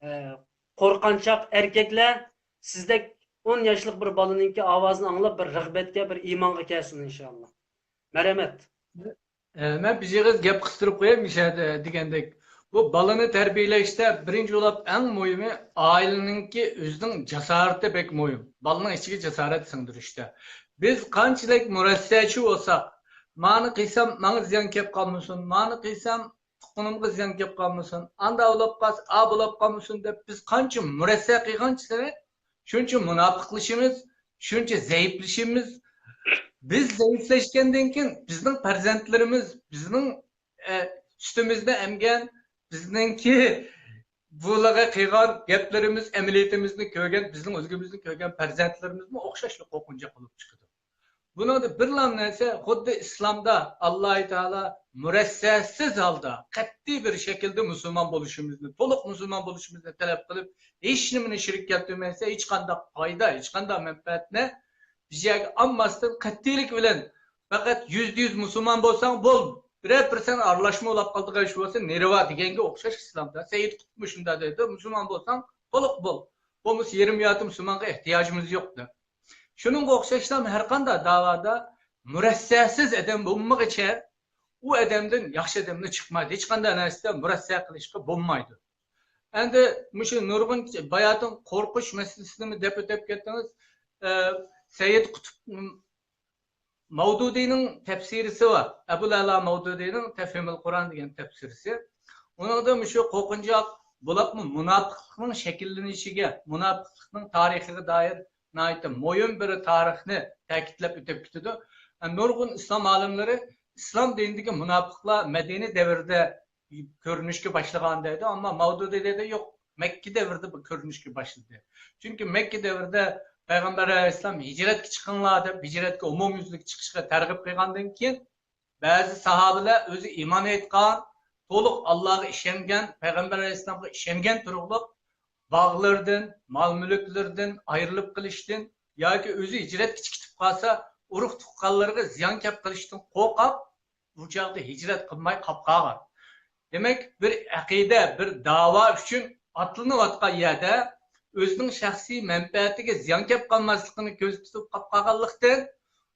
ئە، قورقۇنچاق ئەركەكلەر، سىزدەك ئون ياشلىق بىر بالىنىڭكى ئاۋازىنى ئاڭلاپ، بىر رىغبەتكە، بىر ئىمانغا كەلسۇن، ئىنشائاللا. مەرھەمەت. ئە، مەن بىر ئېغىز گەپ قىستۇرۇپ قوياي، مىشە دېگەندەك. بۇ بالىنى تەربىيەلەشتە بىرىنچى بولۇپ ئەڭ مۇھىمى ئائىلىنىڭكى ئۆزىنىڭ جاسارىتى بەك مۇھىم. بالىنىڭ ئىچىگە جاسارەت سىڭدۈرۈشتە. بىز قانچىلىك مۇرەسسەچى بولساق، مانى قىلسام ماڭا زىيان كەپ قالمىسۇن، مانى قىلسام تۇغقىنىمغا زىيان كەپ قالمىسۇن، ئاندا بولۇپ قالسا، ئا بولۇپ قالمىسۇن دەپ بىز قانچە مۇرەسسە قىلغانچە شۇنچە مۇناپىقلىشىمىز، شۇنچە زەئىپلىشىمىز. بىز زەئىپلەشكەندىن كېيىن بىزنىڭ پەرزەنتلىرىمىز، بىزنىڭ، ئە، سۈتىمىزنى ئەمگەن، بىزنىڭكى بۇلارغا قىلغان گەپلىرىمىز، ئەمەلىيىتىمىزنى كۆرگەن، بىزنىڭ ئۈلگىمىزنى كۆرگەن پەرزەنتلىرىمىزمۇ ئوخشاشلا قورقۇنچاق بولۇپ چىقىدۇ. بۇنىڭدا بىرلا نەرسە، خۇددى ئىسلامدا ئاللاھ تائالا مۇرەسسەسىز ھالدا قەتئىي بىر شەكىلدە مۇسۇلمان بولۇشىمىزنى، تولۇق مۇسۇلمان بولۇشىمىزنى تەلەپ قىلىپ، ھېچنېمىنى شېرىك كەلتۈرمەيسەن، ھېچقانداق پايدا، ھېچقانداق مەنپەئەتنى بىر يەرگە ئالماستىن، قەتئىيلىك بىلەن پەقەت يۈزدە يۈز مۇسۇلمان بولساڭ بول، بىرەر پىرسەنت ئارىلاشما بولاپ قالىدىغان ئىش بولسا نېرۋا دېگەنگە ئوخشاش ئىسلامدا. سەييىد قۇتب مۇشۇنداق دەيدۇ، مۇسۇلمان بولساڭ تولۇق بول، بولمىسا يېرىم يارتى مۇسۇلمانغا ئېھتىياجىمىز يوق دەپ. شۇنىڭغا ئوخشاشلا ھەر قانداق داۋادا مۇرەسسەسىز ئادەم بولمىغىچە، ئۇ ئادەمدىن ياخشى ئادەملەر چىقمايدۇ. ھېچقانداق نەرسىدە مۇرەسسە قىلىشقا بولمايدۇ. ئەمدى مۇشۇ نۇرغۇن باياتىن قورقۇش مەسىلىسىنىمۇ دەپ ئۆتۈپ كەتتىڭىز. ئە، سەييىد قۇتۇب مەۋدۇدىنىڭ تەپسىرىسى بار. ئەبۇل ئەلا مەۋدۇدىنىڭ تەفھىمۇل قۇرئان دېگەن تەپسىرىسى. ئۇنىڭدا مۇشۇ قورقۇنچاق بولۇپمۇ مۇناپىقلىقنىڭ شەكىللىنىشىگە، مۇناپىقلىقنىڭ تارىخىغا دائىر ناھايىتى مۇھىم بىر تارىخنى تەكىتلەپ ئۆتۈپ كېتىدۇ. نۇرغۇن ئىسلام ئالىملىرى ئىسلام دىنىدىكى مۇناپىقلار مەدىنە دەۋرىدە كۆرۈنۈشكە باشلىغان دەيدۇ، ئەمما مەۋدۇدى دەيدۇ، يوق، مەككە دەۋرىدە بۇ كۆرۈنۈشكە باشلىدى. چۈنكى مەككە دەۋرىدە پەيغەمبەر ئەلەيھىسسالام ھىجرەتكە چىقىڭلار دەپ، ھىجرەتكە ئومۇميۈزلۈك چىقىشقا تەرغىب قىلغاندىن كېيىن، بەزى ساھابىلەر ئۆزى ئىمان ئېيتقان، تولۇق ئاللاغا ئىشەنگەن، پەيغەمبەر ئەلەيھىسسالامغا ئىشەنگەن تۇرۇقلۇق باغلىرىدىن، مال-مۈلۈكلىرىدىن ئايرىلىپ قېلىشتىن ياكى ئۆزى ھىجرەتكە كېتىپ قالسا، ئۇرۇق-تۇغقانلىرىغا زىيان كەپ قېلىشتىن قورقۇپ، بۇ چاغدا ھىجرەت قىلماي قاپ قالغان. دېمەك، بىر ئەقىدە، بىر داۋا ئۈچۈن ئاتلىنىۋاتقان يەردە ئۆزىنىڭ شەخسىي مەنپەئەتىگە زىيان كەپ قالماسلىقىنى كۆزدە تۇتۇپ قاپ قالغانلىقتىن،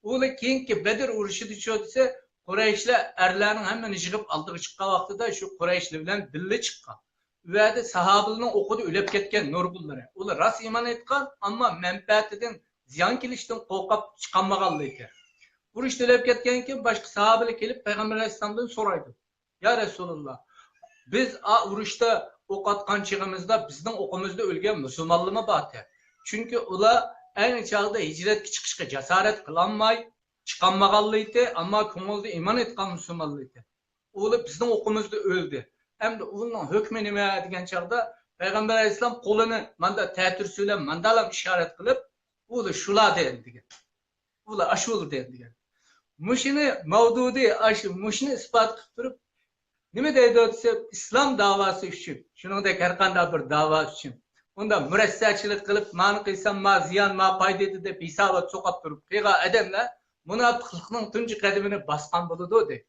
ئۇلار كېيىنكى بەدر ئۇرۇشىدا شۇ دېسە، قۇرەيشلەر ئەرلەرنىڭ ھەممىنى يىغىپ ئالدىغا چىققان ۋاقتىدا شۇ قۇرەيشلەر بىلەن بىللە چىققان. ئۇ يەردە ساھابىلەرنىڭ ئوقىدا ئۆلۈپ كەتكەن نۇرغۇنلىرى. ئۇلار راست ئىمان ئېيتقان، ئەمما مەنپەئەتىدىن زىيان كېلىشتىن قورقۇپ چىقالمىغانلىقى. ئۇرۇشتا ئۆلۈپ كەتكەندىن كېيىن باشقا ساھابىلەر كېلىپ پەيغەمبەر ئەلەيھىسسالامدىن سورايدۇ. يا رەسۇلاللا، بىز ئا ئۇرۇشتا ئوق ئاتقان چېغىمىزدا بىزنىڭ ئوقىمىزدا ئۆلگەن مۇسۇلمانلىرمۇ بارتى. چۈنكى ئۇلار ئەينى چاغدا ھىجرەتكە چىقىشقا جاسارەت قىلالماي چىقالمىغانلىقى، ئەمما كۆڭلىدە ئىمان ئېيتقان مۇسۇلمانلىقى. ئۇلار بىزنىڭ ئوقىمىزدا ئۆلدى. ئەمدى ئۇنىڭ ھۆكمى نېمە دېگەن چاغدا پەيغەمبەر ئەلەيھىسسالام قولىنى ماندا تەتۈرىسى بىلەن ماندالا ئىشارەت قىلىپ، ئۇلار شۇلار دېدى دېگەن. ئۇلار ئاشۇلا دېدى دېگەن. مۇشۇنى مەۋدۇدى ئاشۇ مۇشۇنى ئىسپات قىلىپ تۇرۇپ، نېمە دەيدۇ دېسە، ئىسلام داۋاسى ئۈچۈن، شۇنىڭدەك ھەر قانداق بىر داۋا ئۈچۈن، ئۇندا مۇرەسسەچىلىك قىلىپ، مانى قىلسام ما زىيان، ما پايدا دەپ ھېسابات سوقۇپ تۇرۇپ قىلغان ئادەملەر مۇناپىقلىقنىڭ تۇنجى قەدىمىنى باسقان بولىدۇ دەيدۇ.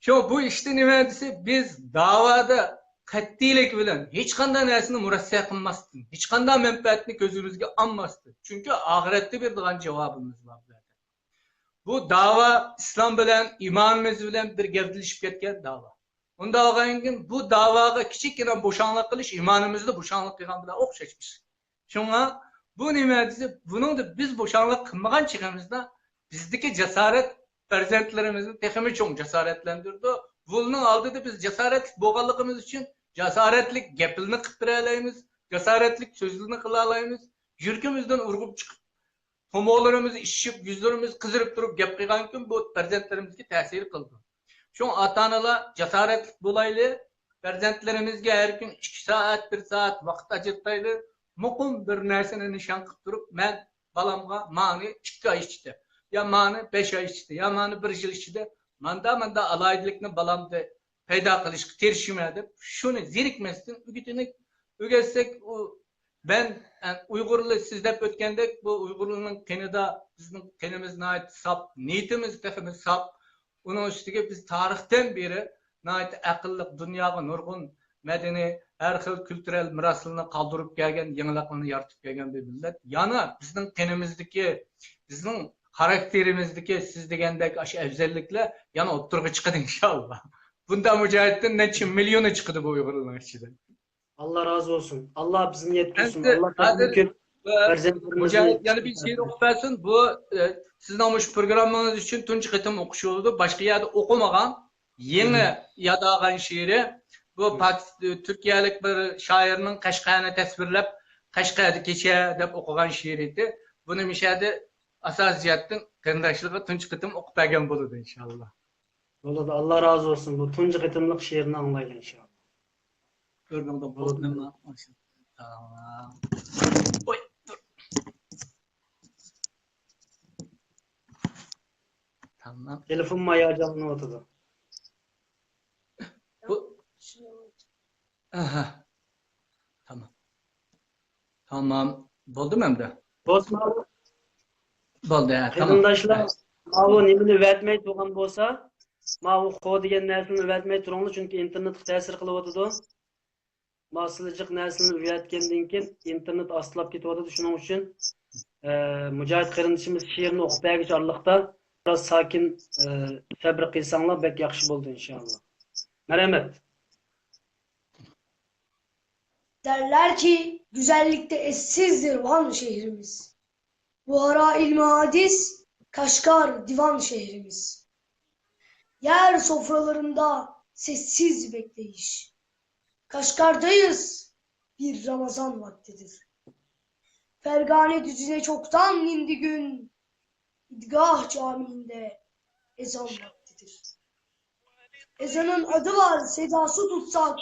شۇڭا بۇ ئىشتا نېمە دېسە، بىز داۋادا قەتئىيلىك بىلەن ھېچقانداق نەرسىنى مۇرەسسە قىلماستىن، ھېچقانداق مەنپەئەتنى كۆزىمىزگە ئالماستىن، چۈنكى ئاخىرەتتە بېرىدىغان جاۋابىمىز بار بۇ يەردە. بۇ داۋا ئىسلام بىلەن، ئىمانىمىز بىلەن بىر گەۋدىلىشىپ كەتكەن داۋا. ئۇنداق بولغاندىن كېيىن بۇ داۋاغا كىچىككىنە بوشاڭلىق قىلىش ئىمانىمىزدا بوشاڭلىق قىلغان بىلەن ئوخشاش ئىش. شۇڭا بۇ نېمە دېسە، بۇنىڭدا بىز بوشاڭلىق قىلمىغان چېغىمىزدا بىزدىكى جاسارەت پەرزەنتلىرىمىزنى تېخىمۇ چوڭ جاسارەتلەندۈرىدۇ. بۇنىڭ ئالدىدا بىز جاسارەتلىك بولغانلىقىمىز ئۈچۈن جاسارەتلىك گەپلىرىنى قىلىپ بېرەلەيمىز، جاسارەتلىك سۆزلىرىنى قىلالايمىز. يۈرىكىمىزدىن ئۇرغۇپ چىقىپ، تومۇرلىرىمىز ئىششىپ، يۈزلىرىمىز قىزىرىپ تۇرۇپ گەپ قىلغان كۈن بۇ پەرزەنتلىرىمىزگە تەسىر قىلىدۇ. شۇڭا ئاتا-ئانىلار جاسارەتلىك بولايلى، پەرزەنتلىرىمىزگە ھەر كۈن ئىككى سائەت، بىر سائەت ۋاقىت ئاجرىتايلى، مۇقىم بىر نەرسىنى نىشان قىلىپ تۇرۇپ، مەن بالامغا مانى ئىككى ئاي ئىچىدە، يا مانى بەش ئاي ئىچىدە، يا مانى بىر يىل ئىچىدە ماندا، ماندا ئالاھىدىلىكنى بالامدا پەيدا قىلىشقا تىرىشىمەن دەپ، شۇنى زېرىكمەستىن ئۆگىتىنى ئۆگەتسەك، ئۇ مەن، ئە، ئۇيغۇرلار سىز دەپ ئۆتكەندەك، بۇ ئۇيغۇرلارنىڭ قېنىدا، بىزنىڭ قېنىمىز ناھايىتى ساپ، نىيىتىمىز تېخىمۇ ساپ. ئۇنىڭ ئۈستىگە بىز تارىختىن بېرى ناھايىتى ئەقىللىق، دۇنياغا نۇرغۇن مەدەنىي، ھەر خىل كۈلتۈرەل مىراسلىرىنى قالدۇرۇپ كەلگەن، يېڭىلىقلارنى يارىتىپ كەلگەن بىر مىللەت. يەنە بىزنىڭ قېنىمىزدىكى، بىزنىڭ خاراكتېرىمىزدىكى سىز دېگەندەك ئاشۇ ئەۋزەللىكلەر يەنە ئوتتۇرىغا چىقىدۇ، ئىنشاللا. بۇنداق مۇجاھىدتىن نەچچە مىليونى چىقىدۇ بۇ ئۇيغۇرلارنىڭ ئىچىدە. ئاللا رازى بولسۇن. ئاللا بىزنى يەتكۈزسۇن. ئەمدى ئاللا تېخىمۇ ھازىر، كۆپ ئە، پەرزەنتلىرىمىزنى مۇجاھىد يەنە بىر شېئىر ئوقۇپ بەرسۇن. بۇ، ئە، سىزنىڭ مۇشۇ پروگراممىڭىز ئۈچۈن تۇنجى قېتىم ئوقۇش بولىدۇ. باشقا يەردە ئوقۇمىغان، يېڭى ياد ئالغان شېئىرى. بۇ پاكىس-، تۈركىيەلىك بىر شائىرنىڭ قەشقەرنى تەسۋىرلەپ، «قەشقەردە كېچە» دەپ ئوقۇغان شېئىرى ئىدى. بۇنى مۇشۇ يەردە ئاساسىي جەھەتتىن قېرىنداشلىرىغا تۇنجى قېتىم ئوقۇپ بەرگەن بولىدۇ، ئىنشاللا. بولىدۇ، ئاللا رازى بولسۇن. بۇ تۇنجى قېتىملىق شېئىرنى ئاڭلايلى، ئىنشاللا. كۆرمەڭدە بولىدۇ. بولدى. تامام. ئوي، تۇر. تامام. تېلېفونمۇ ھاياجانلىنىۋاتىدۇ. بۇ، ئاھا. تامام. تامام. بولدىمۇ ئەمدى؟ بولسا، بولدى، ھە، تامام. قېرىنداشلار، ھە. ماۋۇ نېمىنى ئۆگەتمەي تۇرغان بولسا، ماۋۇ خو دېگەن نەرسىنى ئۆگەتمەي تۇرۇڭلار، چۈنكى ئىنتېرنېتقا تەسىر قىلىۋاتىدۇ. ماسسىلا جىق نەرسىنى ئۆگەتكەندىن كېيىن ئىنتېرنېت ئاستىلاپ كېتىۋاتىدۇ. شۇنىڭ ئۈچۈن، ئە، مۇجاھىد قېرىندىشىمىز شېئىرنى ئوقۇپ بەرگۈچە ئارىلىقتا بىراز ساكىن، ئە، سەبرى قىلساڭلار بەك ياخشى بولىدۇ، ئىنشاللا. مەرھەمەت. Derler ki güzellikte eşsizdir Van şehrimiz. Buhara ilmi hadis, Kaşgar divan şehrimiz. Yer sofralarında sessiz bekleyiş. Kaşgar'dayız, bir Ramazan vaktidir. Fergane düzüne çoktan indi gün, İdgah Camii'nde ezan vaktidir. Ezanın adı var, sedası tutsak,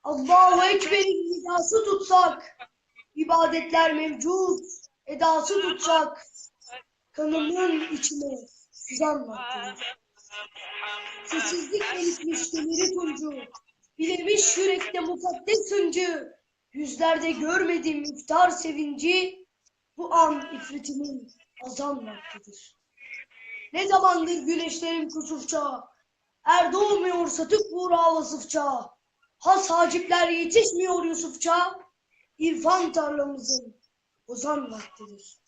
Allahu Ekber'in nidası tutsak, ibadetler mevcut, edası tutsak, kanımın içine sızan vaktidir. Sessizlik eritmiş demiri tuncu, bilemiş yürekte mukaddes hıncı, yüzlerde görmedim iftar sevinci, bu an ifritimin azan vaktidir. Ne zamandır güneşlerim kusurça, er doğmuyor satık uğra vasıfça. Has hacipler yetişmiyor Yusufça, irfan tarlamızın ozan vaktidir.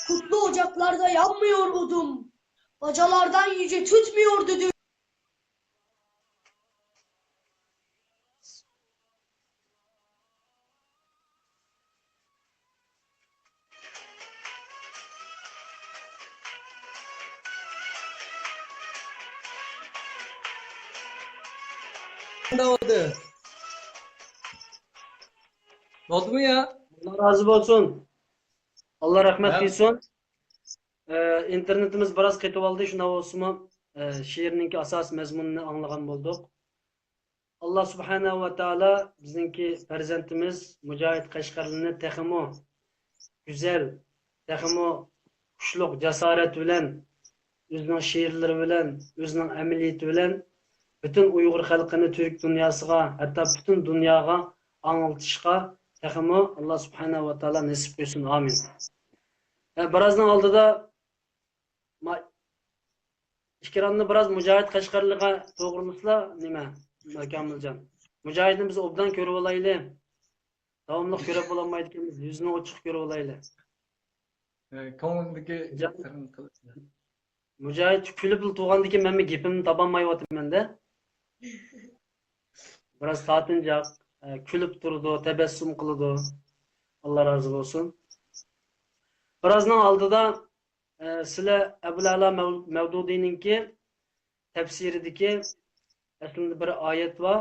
Kutlu ocaklarda yanmıyor odum, bacalardan yüce tütmüyor düdüm. بولدى. بولدىمۇ يا؟ ئاللا رازى بولسۇن. ئاللا رەھمەت قىلسۇن. ئىنتېرنېتىمىز بىراز قېتىۋالدى، شۇنداق بولسىمۇ شېئىرنىڭكى ئاساسىي مەزمۇنىنى ئاڭلىغان بولدۇق. ئاللا سۇبھانەھۇ ۋە تائالا بىزنىڭكى پەرزەنتىمىز مۇجاھىد قەشقەرلىنى تېخىمۇ گۈزەل، تېخىمۇ كۈچلۈك جاسارەت بىلەن، ئۆزىنىڭ شېئىرلىرى بىلەن، ئۆزىنىڭ ئەمەلىيىتى بىلەن پۈتۈن ئۇيغۇر خەلقىنى تۈرك دۇنياسىغا، ھەتتا پۈتۈن دۇنياغا ئاڭلىتىشقا تېخىمۇ ئاللا سۇبھانەھۇ ۋە تائالا نېسىپ قىلسۇن. ئامىن. ھە، بىرازنىڭ ئالدىدا ما-، ئېكراننى بىراز مۇجاھىد قەشقەرلىگە توغرىلىسىلا، نېمە، كامىلجان. مۇجاھىدنى بىز ئوبدان كۆرۈۋالايلى. داۋاملىق كۆرۈپ بولالمايدىكەنمىز، يۈزىنى ئوچۇق كۆرۈۋالايلى. ئە، كۆڭلۈمدىكى جان- سىرنى قىل- مۇجاھىد كۈلۈپلا تۇرغاندىكىن مەنمۇ گېپىمنى تاپالمايۋاتىمەن-دە. بىراز تارتىنچاق، ئە، كۈلۈپ تۇرىدۇ، تەبەسسۇم قىلىدۇ. ئاللا رازى بولسۇن. بىرازنىڭ ئالدىدا، ئە، سىلەر ئەبۇلئەلا مەۋ-، مەۋدۇدىنىڭكى تەپسىرىدىكى ئەسلىدە بىر ئايەت بار.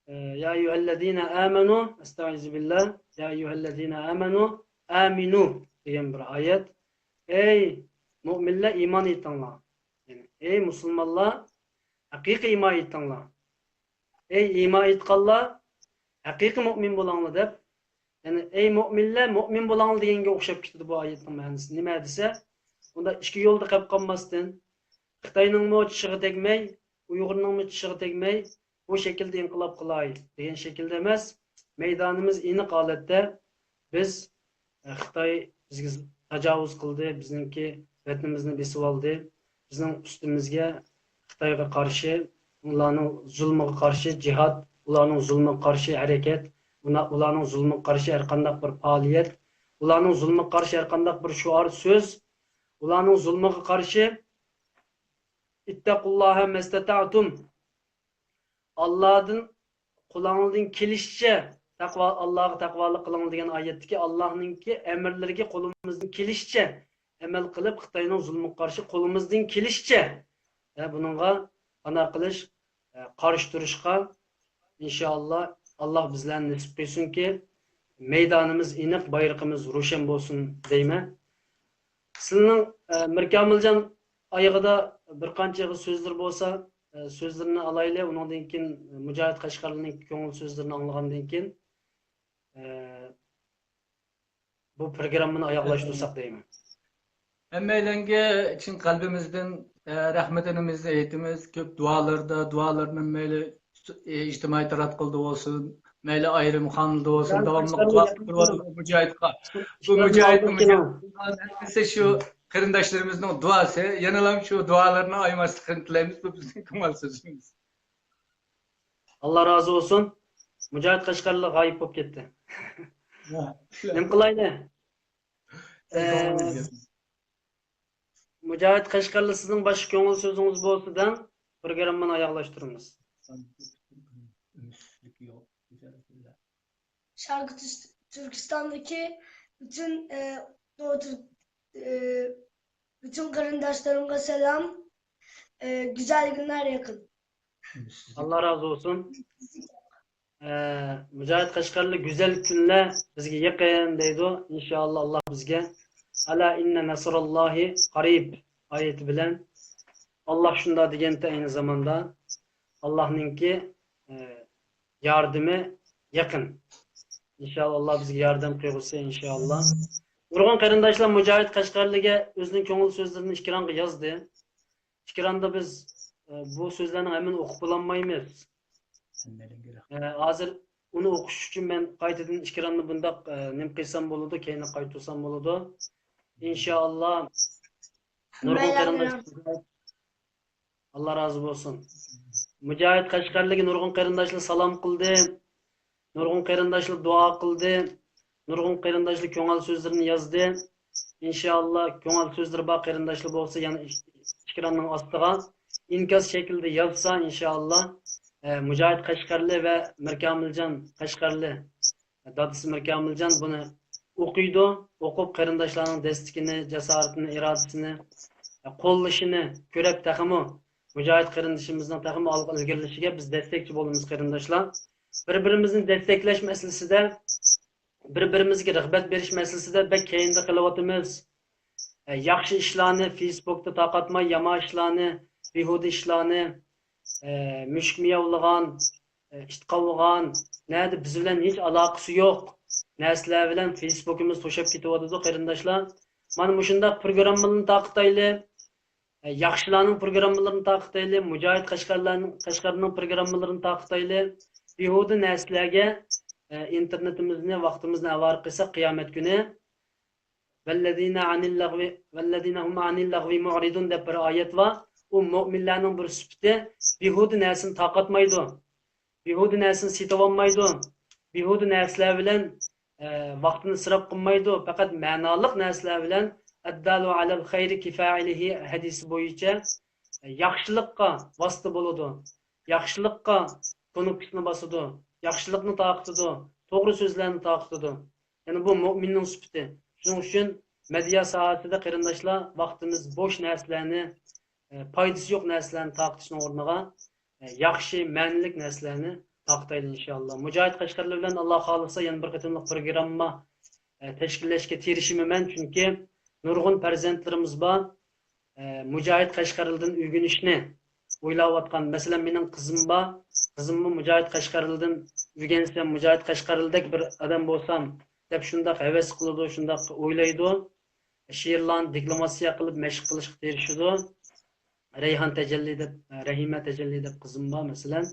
ئە، يا ئەييۇھەللەزىنە ئامەنۇ، ئەستەئىزۇ بىللا، يا ئەييۇھەللەزىنە ئامەنۇ، ئامىنۇ دېگەن بىر ئايەت. ئەي مۆمىنلەر، ئىمان ئېيتىڭلار. يەنى، ئەي مۇسۇلمانلار، ھەقىقىي ئىمان ئېيتىڭلار. ئەي ئىمان ئېيتقانلار، ھەقىقىي مۆمىن بولاڭلار دەپ، يەنى، ئەي مۆمىنلەر، مۆمىن بولاڭلار دېگەنگە ئوخشاپ كېتىدۇ بۇ ئايەتنىڭ مەنىسى. نېمە دېسە، ئۇنداق ئىككى يولدا قېلىپ قالماستىن، خىتاينىڭمۇ چىشىغا تەگمەي، ئۇيغۇرنىڭمۇ چىشىغا تەگمەي، بۇ شەكىلدە ئىنقىلاب قىلاي دېگەن شەكىلدە ئەمەس، مەيدانىمىز ئېنىق ھالەتتە، بىز، ئە، خىتاي بىزگە تاجاۋۇز قىلدى، بىزنىڭكى ۋەتىنىمىزنى بېسىۋالدى، بىزنىڭ ئۈستىمىزگە خىتايغا قارشى، ئۇلارنىڭ زۇلمىغا قارشى جىھاد، ئۇلارنىڭ زۇلمىغا قارشى ھەرىكەت، ئۇلارنىڭ زۇلمىغا قارشى ھەرقانداق بىر پائالىيەت، ئۇلارنىڭ زۇلمىغا قارشى ھەرقانداق بىر شوئار سۆز، ئۇلارنىڭ زۇلمىغا قارشى ئىتتەقۇللاھە مەستەتەتۇم. ئاللادىن، قولۇڭلاردىن كېلىشىچە تەقۋا، ئاللاغا تەقۋالىق قىلىڭ دېگەن ئايەتتىكى ئاللانىڭكى ئەمىرلىرىگە قولىمىزدىن كېلىشىچە ئەمەل قىلىپ، خىتاينىڭ زۇلمىغا قارشى قولىمىزدىن كېلىشىچە، ئە، بۇنىڭغا پانا قىلىش، ئە، قارشى تۇرۇشقا، ئىنشائاللا، ئاللا بىزلەرنى نېسىپ قىلسۇنكى، مەيدانىمىز ئېنىق، بايرىقىمىز روشەن بولسۇن دەيمەن. سىلىنىڭ، ئە، مىركامىلجان ئايىغىدا بىر قانچە ئېغىز سۆزلىرى بولسا، ئە، سۆزلىرىنى ئالايلى، ئۇنىڭدىن كېيىن مۇجاھىد قەشقەرلىنىڭ كۆڭۈل سۆزلىرىنى ئاڭلىغاندىن كېيىن، ئە، بۇ پروگراممىنى ئاياغلاشتۇرساق دەيمەن. ھەممەيلەنگە چىن قەلبىمىزدىن، ئە، رەھمىتىمىزنى ئېيتىمىز. كۆپ دۇئالاردا، دۇئالارنى مەيلى، ئە، ئىجتىمائىي تاراتقۇلىدا بولسۇن، مەيلى ئايرىم خانىلدا بولسۇن، داۋاملىق دۇئا قىلىپ تۇرۇۋاتىدۇ بۇ مۇجاھىدقا. بۇ مۇجاھىدنىڭ مۇجاھىد ھەممىسى شۇ قېرىنداشلىرىمىزنىڭ دۇئاسى. يەنىلا شۇ دۇئالارنى ئايىماسلىقىنى تىلەيمىز. بۇ بىزنىڭ كۆڭۈل سۆزىمىز. ئاللا رازى بولسۇن. مۇجاھىد قەشقەرلىك غايىب بولۇپ كەتتى. نېمە قىلايلى؟ ئە، مۇجاھىد قەشقەرلى، سىزنىڭ باشقا كۆڭۈل سۆزىڭىز بولسا دەڭ، پروگراممىنى ئاياغلاشتۇرىمىز. Şarkı Türkistan'daki bütün e, Doğu Türk e, bütün karındaşlarımıza selam. E, güzel günler yakın. ئاللا رازى بولسۇن. ئە، مۇجاھىد قەشقەرلى، گۈزەل كۈنلەر بىزگە يېقىن دەيدۇ. ئىنشائاللا، ئاللا بىزگە «ئەلا ئىننە نەسراللاھى قەرىب» ئايىتى بىلەن، ئاللا شۇنداق دېگەنتى، ئەينى زاماندا ئاللانىڭكى، ئە، ياردىمى يېقىن. ئىنشائاللا، ئاللا بىزگە ياردەم قىلغۇسى، ئىنشائاللا. نۇرغۇن قېرىنداشلار مۇجاھىد قەشقەرلىگە ئۆزىنىڭ كۆڭۈل سۆزلىرىنى ئېكرانغا يازدى. ئېكراندا بىز، ئە، بۇ سۆزلەرنىڭ ھەممىنى ئوقۇپ بولالمايمىز. ئە، ھازىر ئۇنى ئوقۇش ئۈچۈن مەن قايتىدىن ئېكراننى بۇنداق، ئە، نېمە قىلسام بولىدۇ، كەينىگە قايتۇرسام بولىدۇ. ئىنشائاللا، نۇرغۇن قېرىنداش، ئاللا رازى بولسۇن. مۇجاھىد قەشقەرلىگە نۇرغۇن قېرىنداشلار سالام قىلدى. نۇرغۇن قېرىنداشلار دۇئا قىلدى. نۇرغۇن قېرىنداشلار كۆڭۈل سۆزلىرىنى يازدى. ئىنشائاللا، كۆڭۈل سۆزلىرى بار قېرىنداشلار بولسا، يەنە ئېكراننىڭ ئاستىغا ئىنكاس شەكلىدە يازسا، ئىنشائاللا، ئە، مۇجاھىد قەشقەرلى ۋە مىركامىلجان قەشقەرلى، دادىسى مىركامىلجان بۇنى ئوقۇيدۇ. ئوقۇپ، قېرىنداشلارنىڭ دەستىكىنى، جاسارىتىنى، ئىرادىسىنى، ئە، قوللىشىنى كۆرۈپ، تېخىمۇ مۇجاھىد قېرىندىشىمىزنىڭ تېخىمۇ ئالغا ئىلگىرىلىشىگە بىز دەستەكچى بولىمىز، قېرىنداشلار. بىر-بىرىمىزنى دەستەكلەش مەسىلىسىدە، بىر-بىرىمىزگە رىغبەت بېرىش مەسىلىسىدە بەك كەينىدە قېلىۋاتىمىز. ئە، ياخشى ئىشلارنى فېيسبۇكتا تارقاتماي، يامان ئىشلارنى، بىھۇدە ئىشلارنى، ئە، مۈشۈك مىياۋلىغان، ئە، ئىت قاۋىغان، نەدە بىز بىلەن ھېچ ئالاقىسى يوق نەرسىلەر بىلەن فېيسبۇكىمىز توشۇپ كېتىۋاتىدۇ، قېرىنداشلار. مانا مۇشۇنداق پروگراممىلارنى تارقىتايلى. ئە، ياخشىلارنىڭ پروگراممىلىرىنى تارقىتايلى، مۇجاھىد قەشقەرلەرنىڭ، قەشقەرنىڭ پروگراممىلىرىنى تارقىتايلى. بىھۇدە نەرسىلەرگە، ئە، ئىنتېرنېتىمىزنى، ۋاقتىمىزنى ئاۋارە قىلساق، قىيامەت كۈنى. والذين عن اللغو، والذين هم عن اللغو معرضون دەپ بىر ئايەت بار. ئۇ مۆمىنلەرنىڭ بىر سۈپىتى، بىھۇدە نەرسىنى تارقاتمايدۇ. بىھۇدە نەرسىنى سېتىۋالمايدۇ. بىھۇدە نەرسىلەر بىلەن، ئە، ۋاقتىنى ئىسراپ قىلمايدۇ. پەقەت مەنالىق نەرسىلەر بىلەن، الدال على الخير كفاعله ھەدىسى بويىچە، ئە، ياخشىلىققا ۋاسىتە بولىدۇ. ياخشىلىققا كۇنۇپكىسىنى باسىدۇ. ياخشىلىقنى تارقىتىدۇ. توغرا سۆزلەرنى تارقىتىدۇ. يەنى بۇ مۆمىننىڭ سۈپىتى. شۇنىڭ ئۈچۈن مېدىيا ساھەسىدە، قېرىنداشلار، ۋاقتىمىز بوش نەرسىلەرنى، ئە، پايدىسى يوق نەرسىلەرنى تارقىتىشنىڭ ئورنىغا، ئە، ياخشى، مەنىلىك نەرسىلەرنى تارقىتايلى، ئىنشائاللا. مۇجاھىد قەشقەرلى بىلەن، ئاللا خالىسا، يەنە بىر قېتىملىق پروگرامما، ئە، تەشكىللەشكە تىرىشىمەن، چۈنكى نۇرغۇن پەرزەنتلىرىمىز بار، ئە، مۇجاھىد قەشقەرلىدىن ئۆگىنىشنى ئويلاۋاتقان. مەسىلەن، مېنىڭ قىزىم بار، قىزىممۇ مۇجاھىد قەشقەرلىدىن ئۆگەنسەم، مۇجاھىد قەشقەرلىدەك بىر ئادەم بولسام، دەپ شۇنداق ھەۋەس قىلىدۇ، شۇنداق ئويلايدۇ. شېئىرلارنى دېكلاماتسىيە قىلىپ مەشىق قىلىشقا تىرىشىدۇ. رەيھان تەجەللى دەپ، رەھىمە تەجەللى دەپ قىزىم بار، مەسىلەن.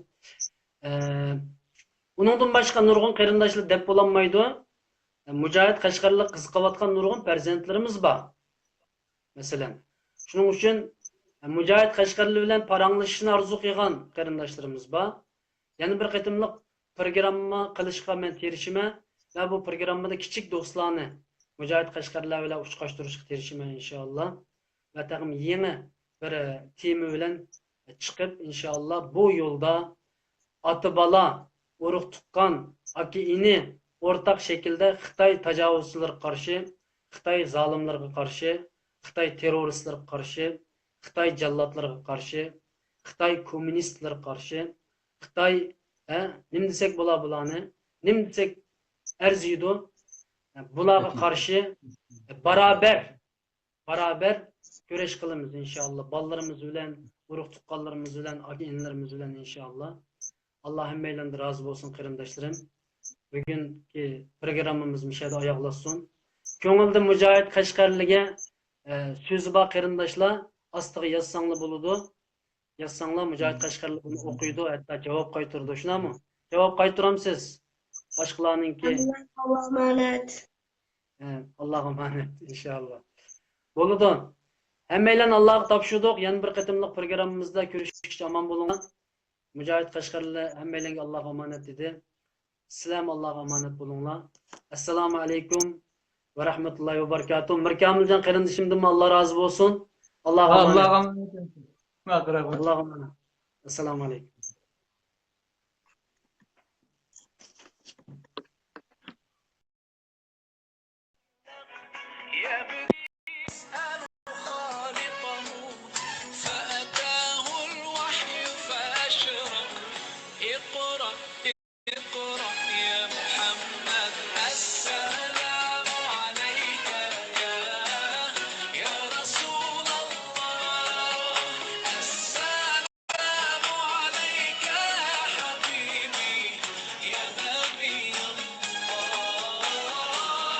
ئە، ئۇنىڭدىن باشقا نۇرغۇن قېرىنداشلار دەپ بولالمايدۇ. مۇجاھىد قەشقەرلىك قىزىقىۋاتقان نۇرغۇن پەرزەنتلىرىمىز بار، مەسىلەن. شۇنىڭ ئۈچۈن مۇجاھىد قەشقەرلى بىلەن پاراڭلىشىشنى ئارزۇ قىلغان قېرىنداشلىرىمىز بار. يەنە بىر قېتىملىق پروگرامما قىلىشقا مەن تىرىشىمەن ۋە بۇ پروگراممىدا كىچىك دوستلارنى مۇجاھىد قەشقەرلەر بىلەن ئۇچراشتۇرۇشقا تىرىشىمەن، ئىنشائاللا. ۋە تېخىمۇ يېڭى بىر تېما بىلەن چىقىپ، ئىنشائاللا، بۇ يولدا ئاتا-بالا، ئۇرۇق-تۇغقان، ئاكا-ئىنى ئورتاق شەكىلدە خىتاي تاجاۋۇزچىلىرىغا قارشى، خىتاي زالىملىرىغا قارشى، خىتاي تېررورىستلىرىغا قارشى، خىتاي جاللاتلىرىغا قارشى، خىتاي كوممۇنىستلىرىغا قارشى، خىتاي، ھە، نېمە دېسەك بولا بۇلارنى؟ نېمە دېسەك ئەرزىيدۇ؟ بۇلارغا قارشى بارابەر، بارابەر كۈرەش قىلىمىز، ئىنشائاللا. بالىلىرىمىز بىلەن، ئۇرۇق-تۇغقانلىرىمىز بىلەن، ئاكا-ئىنىلىرىمىز بىلەن، ئىنشائاللا. ئاللا ھەممەيلەندىن رازى بولسۇن، قېرىنداشلىرىم. بۈگۈنكى پروگراممىمىز مۇشۇ يەردە ئاياغلاشسۇن. كۆڭۈلدە مۇجاھىد قەشقەرلىگە، ئە، سۆزى بار قېرىنداشلار ئاستىغا يازساڭلار بولىدۇ. يازساڭلار، مۇجاھىد قەشقەرلى بۇنى ئوقۇيدۇ، ھەتتا جاۋاب قايتۇرىدۇ. شۇنداقمۇ؟ جاۋاب قايتۇرامسىز؟ باشقىلارنىڭكى. ئاللاغا ئامانەت. ھە، ئاللاغا ئامانەت، ئىنشائاللا. بولىدۇ. ھەممەيلەن ئاللاغا تاپشۇردۇق. يەنە بىر قېتىملىق پروگراممىمىزدا كۆرۈشكىچە ئامان بولۇڭلار. مۇجاھىد قەشقەرلى ھەممەيلەنگە ئاللاغا ئامانەت دېدى. سىلەرمۇ ئاللاغا ئامانەت بولۇڭلار. ئەسسالامۇ ئەلەيكۇم ۋە رەھمەتۇللاھى ۋە بەرىكاتۇھ. مىركامىلجان قېرىندىشىمدىنمۇ ئاللا رازى بولسۇن. ئاللاغا ئامانەت. ئاللاغا ئامانەت. ئاللاغا ئامانەت. ئەسسالامۇ ئەلەيكۇم.